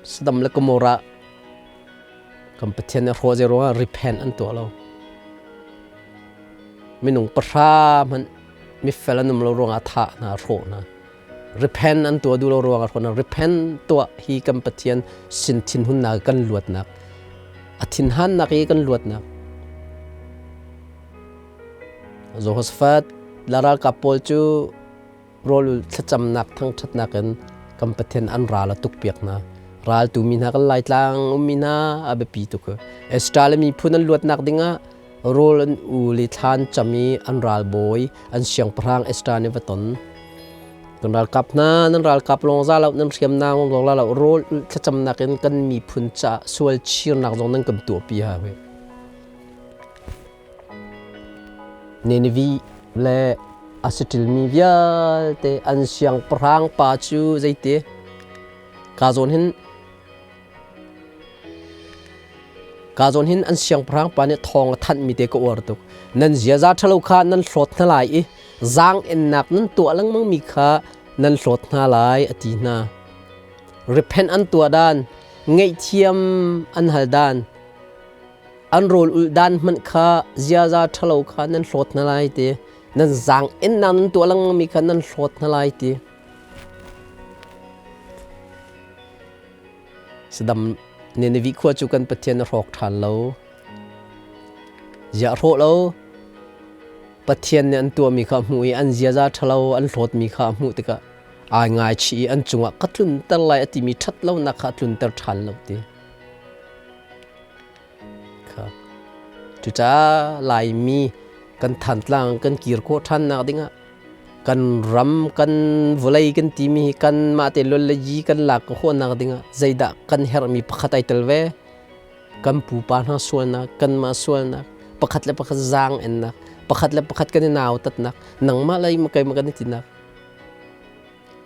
Sodom le Gomorrah kan Pathian nih hrawh zei ruangah repent an tuah lo. Minung pahra hmanh mifel an um lo ruangah thah hna, hrawh hna. Repent an tuah duh lo ruangah hrawh hna. Repent tuah hi kan Pathian sin thinhunnak kan luatnak, a thinhannak i kan luatnak. Jehoshaphat la ralkap pawl cu rawl thlacamnak thangṭhatnak in kan Pathian an ral a tukpiak hna. Raltu mi hna kan Laitlang ummi hna a biapi tuk. Esther le miphun an luatnak dingah rawl an ul i thlan cam i an ralbawi an siangpahrang Esther nih va ton. Kan ralkap hna nan ralkap lawng za lo, nan hriamnam lawng la lo, rawl thlacamnak in kan miphun caah sual chirnak zong nan kan tuahpi ha. Nineveh le a saṭilmi vialte an siangpahrang pa cu zeiti? Ka zawn hin ka zawn hin an siangpahrang pa nih thawng a thanhmi te ka uar tuk. Nan ziaza ṭhalo kha nan hlawt hna lai i zaang-ennak nan tuah lengmangmi kha nan hlawt hna lai, a ti hna. Repent an tuah dan, ngaihthiam an hal dan, An rawl ulh dan hmanh kha ziaza ṭhalo kha nan hlawt hna lai ti. Nan zaang-ennak nan tuah lengmangmi kha nan hlawt hna lai ti. Sadam Nineveh khua cu kan Pathian a hrawk ṭhan lo. Ziah hrawh lo. Pathian nih an tuahmi kha a hmuh i an ziaza ṭhalo an hlawtmi kha a hmuh tikah ai ngaichih i an cungah ka tlunter lai a timi ṭhatlonak kha a tlunter ṭhan lo ti. Cucaah Laimi kan Thantlang kan kir khawh ṭhannak dingah kan ram kan vawlei kan timi hi kanmah te lol le yi kan lak khawhnak dingah zeidah kan herhmi pakhat ai tel ve. Kan pupa hna sualnak, kanmah sualnak, pakhat le pakhat zaang ennak, pakhat le pakhat kan i nautatnak, nangmah lei ma keimah kan i tinak.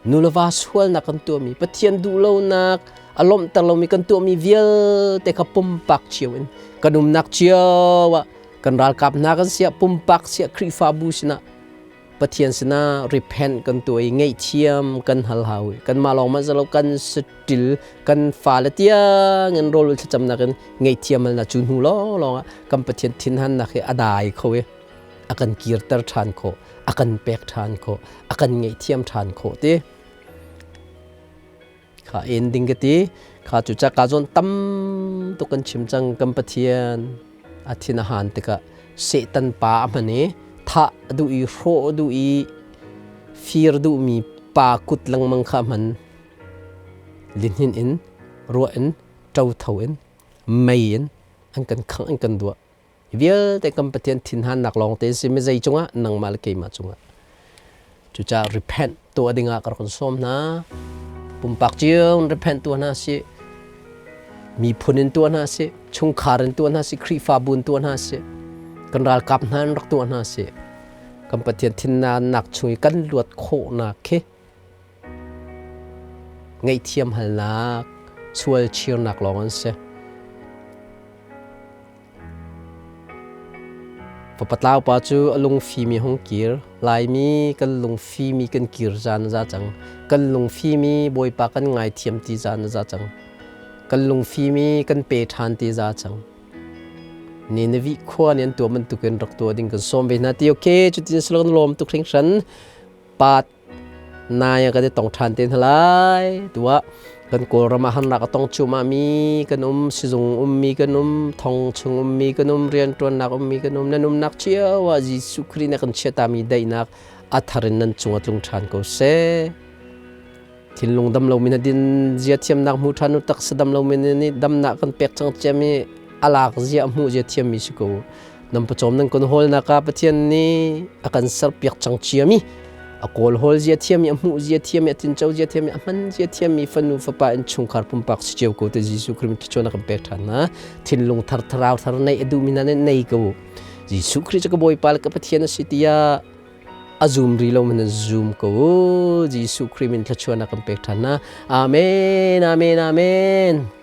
Nu le va sualnak kan tuahmi, Pathian duhlonak a lawmhter lomi kan tuahmi vialte kha pumpak cio in kan umnak cio ah kan ralkap hna kan siah, pumpak siah, Khrihfabu sinah Pathian sinah repent kan tuah i ngaihthiam kan hal hau i kanmah lawng hmanh lo kan saṭil kan fale tiang in rawl thlacamnak in ngaihthiam halnak cu hnu lawnglawng ah kan Pathian thinhannak hi a dai kho i a kan kirter ṭhan khawh, a kan pek ṭhan khawh, a kan ngaihthiam ṭhan khawh ti. Kha en ding ka ti. Kha cu ca ka zawn tam tuk kan chim cang. Kan Pathian a thin a han tikah Satan pa a hman i thah a duh i hrawh a duh i fir duhmi pa kut lengmang kha a hman. Lihnin in, ruah in, ṭotho in, mei in an kan khangh an kan duah. Hi vialte kan Pathian thinhannak lawngte si mi zei cungah nangmah le keimah cungah. Cucaah repent tuah dingah ka rak in sawm hna. Pumpak cio in repent tuah hna sih. Miphun in tuah hna sih. Chungkhar in tuah hna sih. Khrihfabu in tuah hna sih. Kan ralkap hna in rak tuah hna sih. Kan Pathian thinhannak chung i kan luat khawhnak khi ngaihthiam halnak, sual chirnak lawng an si. Fapatlau pa cu a lungfim i hung kir. Laimi kan lungfim i kan kir zan a za cang. Kan lungfim i Bawipa kan ngaithiam ti zan a za cang. Kan lungfim i kan pe ṭhan ti za cang. Nineveh khua nih an tuah bantukin rak tuah ding kan sawm ve hna ti okay cutin si lo kan lawm tuk hringhran. Pat Nai ah kan i tong ṭhan te hna lai. Tuah kan Kawlram ah harnak a tong cuahmah mi kan um, sizung ummi kan um, thong chung ummi kan um, rianṭuannak ummi kan um. Nan umnak cio ah Jesuh Khrih nih a kan chiatami daihnak a thar in nan cungah tlung ṭhan ko seh. Thinlung dam lomi hna din zia thiamnak hmu ṭhan u, taksa dam lomi nih damnak kan pek cang ciami a lak zia a hmuh zia thiammi si ko. Nan pawcawm nan kan hawlnak ah Pathian nih a kan serpiak cang ciami a kawl hawl zia thiami a hmuh zia thiami a tinco zia thiami a hman zia thiami fanu fapa in chungkhar pumpak si cio ko te Jesuh Khrih thluachuah na kan pek ṭhan hna. Thinlung thar thlarau thar nei a duhmi hna nih nei ko. Jesuh Khrih cu ka Bawipa le ka Pathian a si tiah. A zum ri lo man zoom ko u. Jesuh Khrih min thluachuahnak kan pek ṭhan hna. Amen, amen, amen.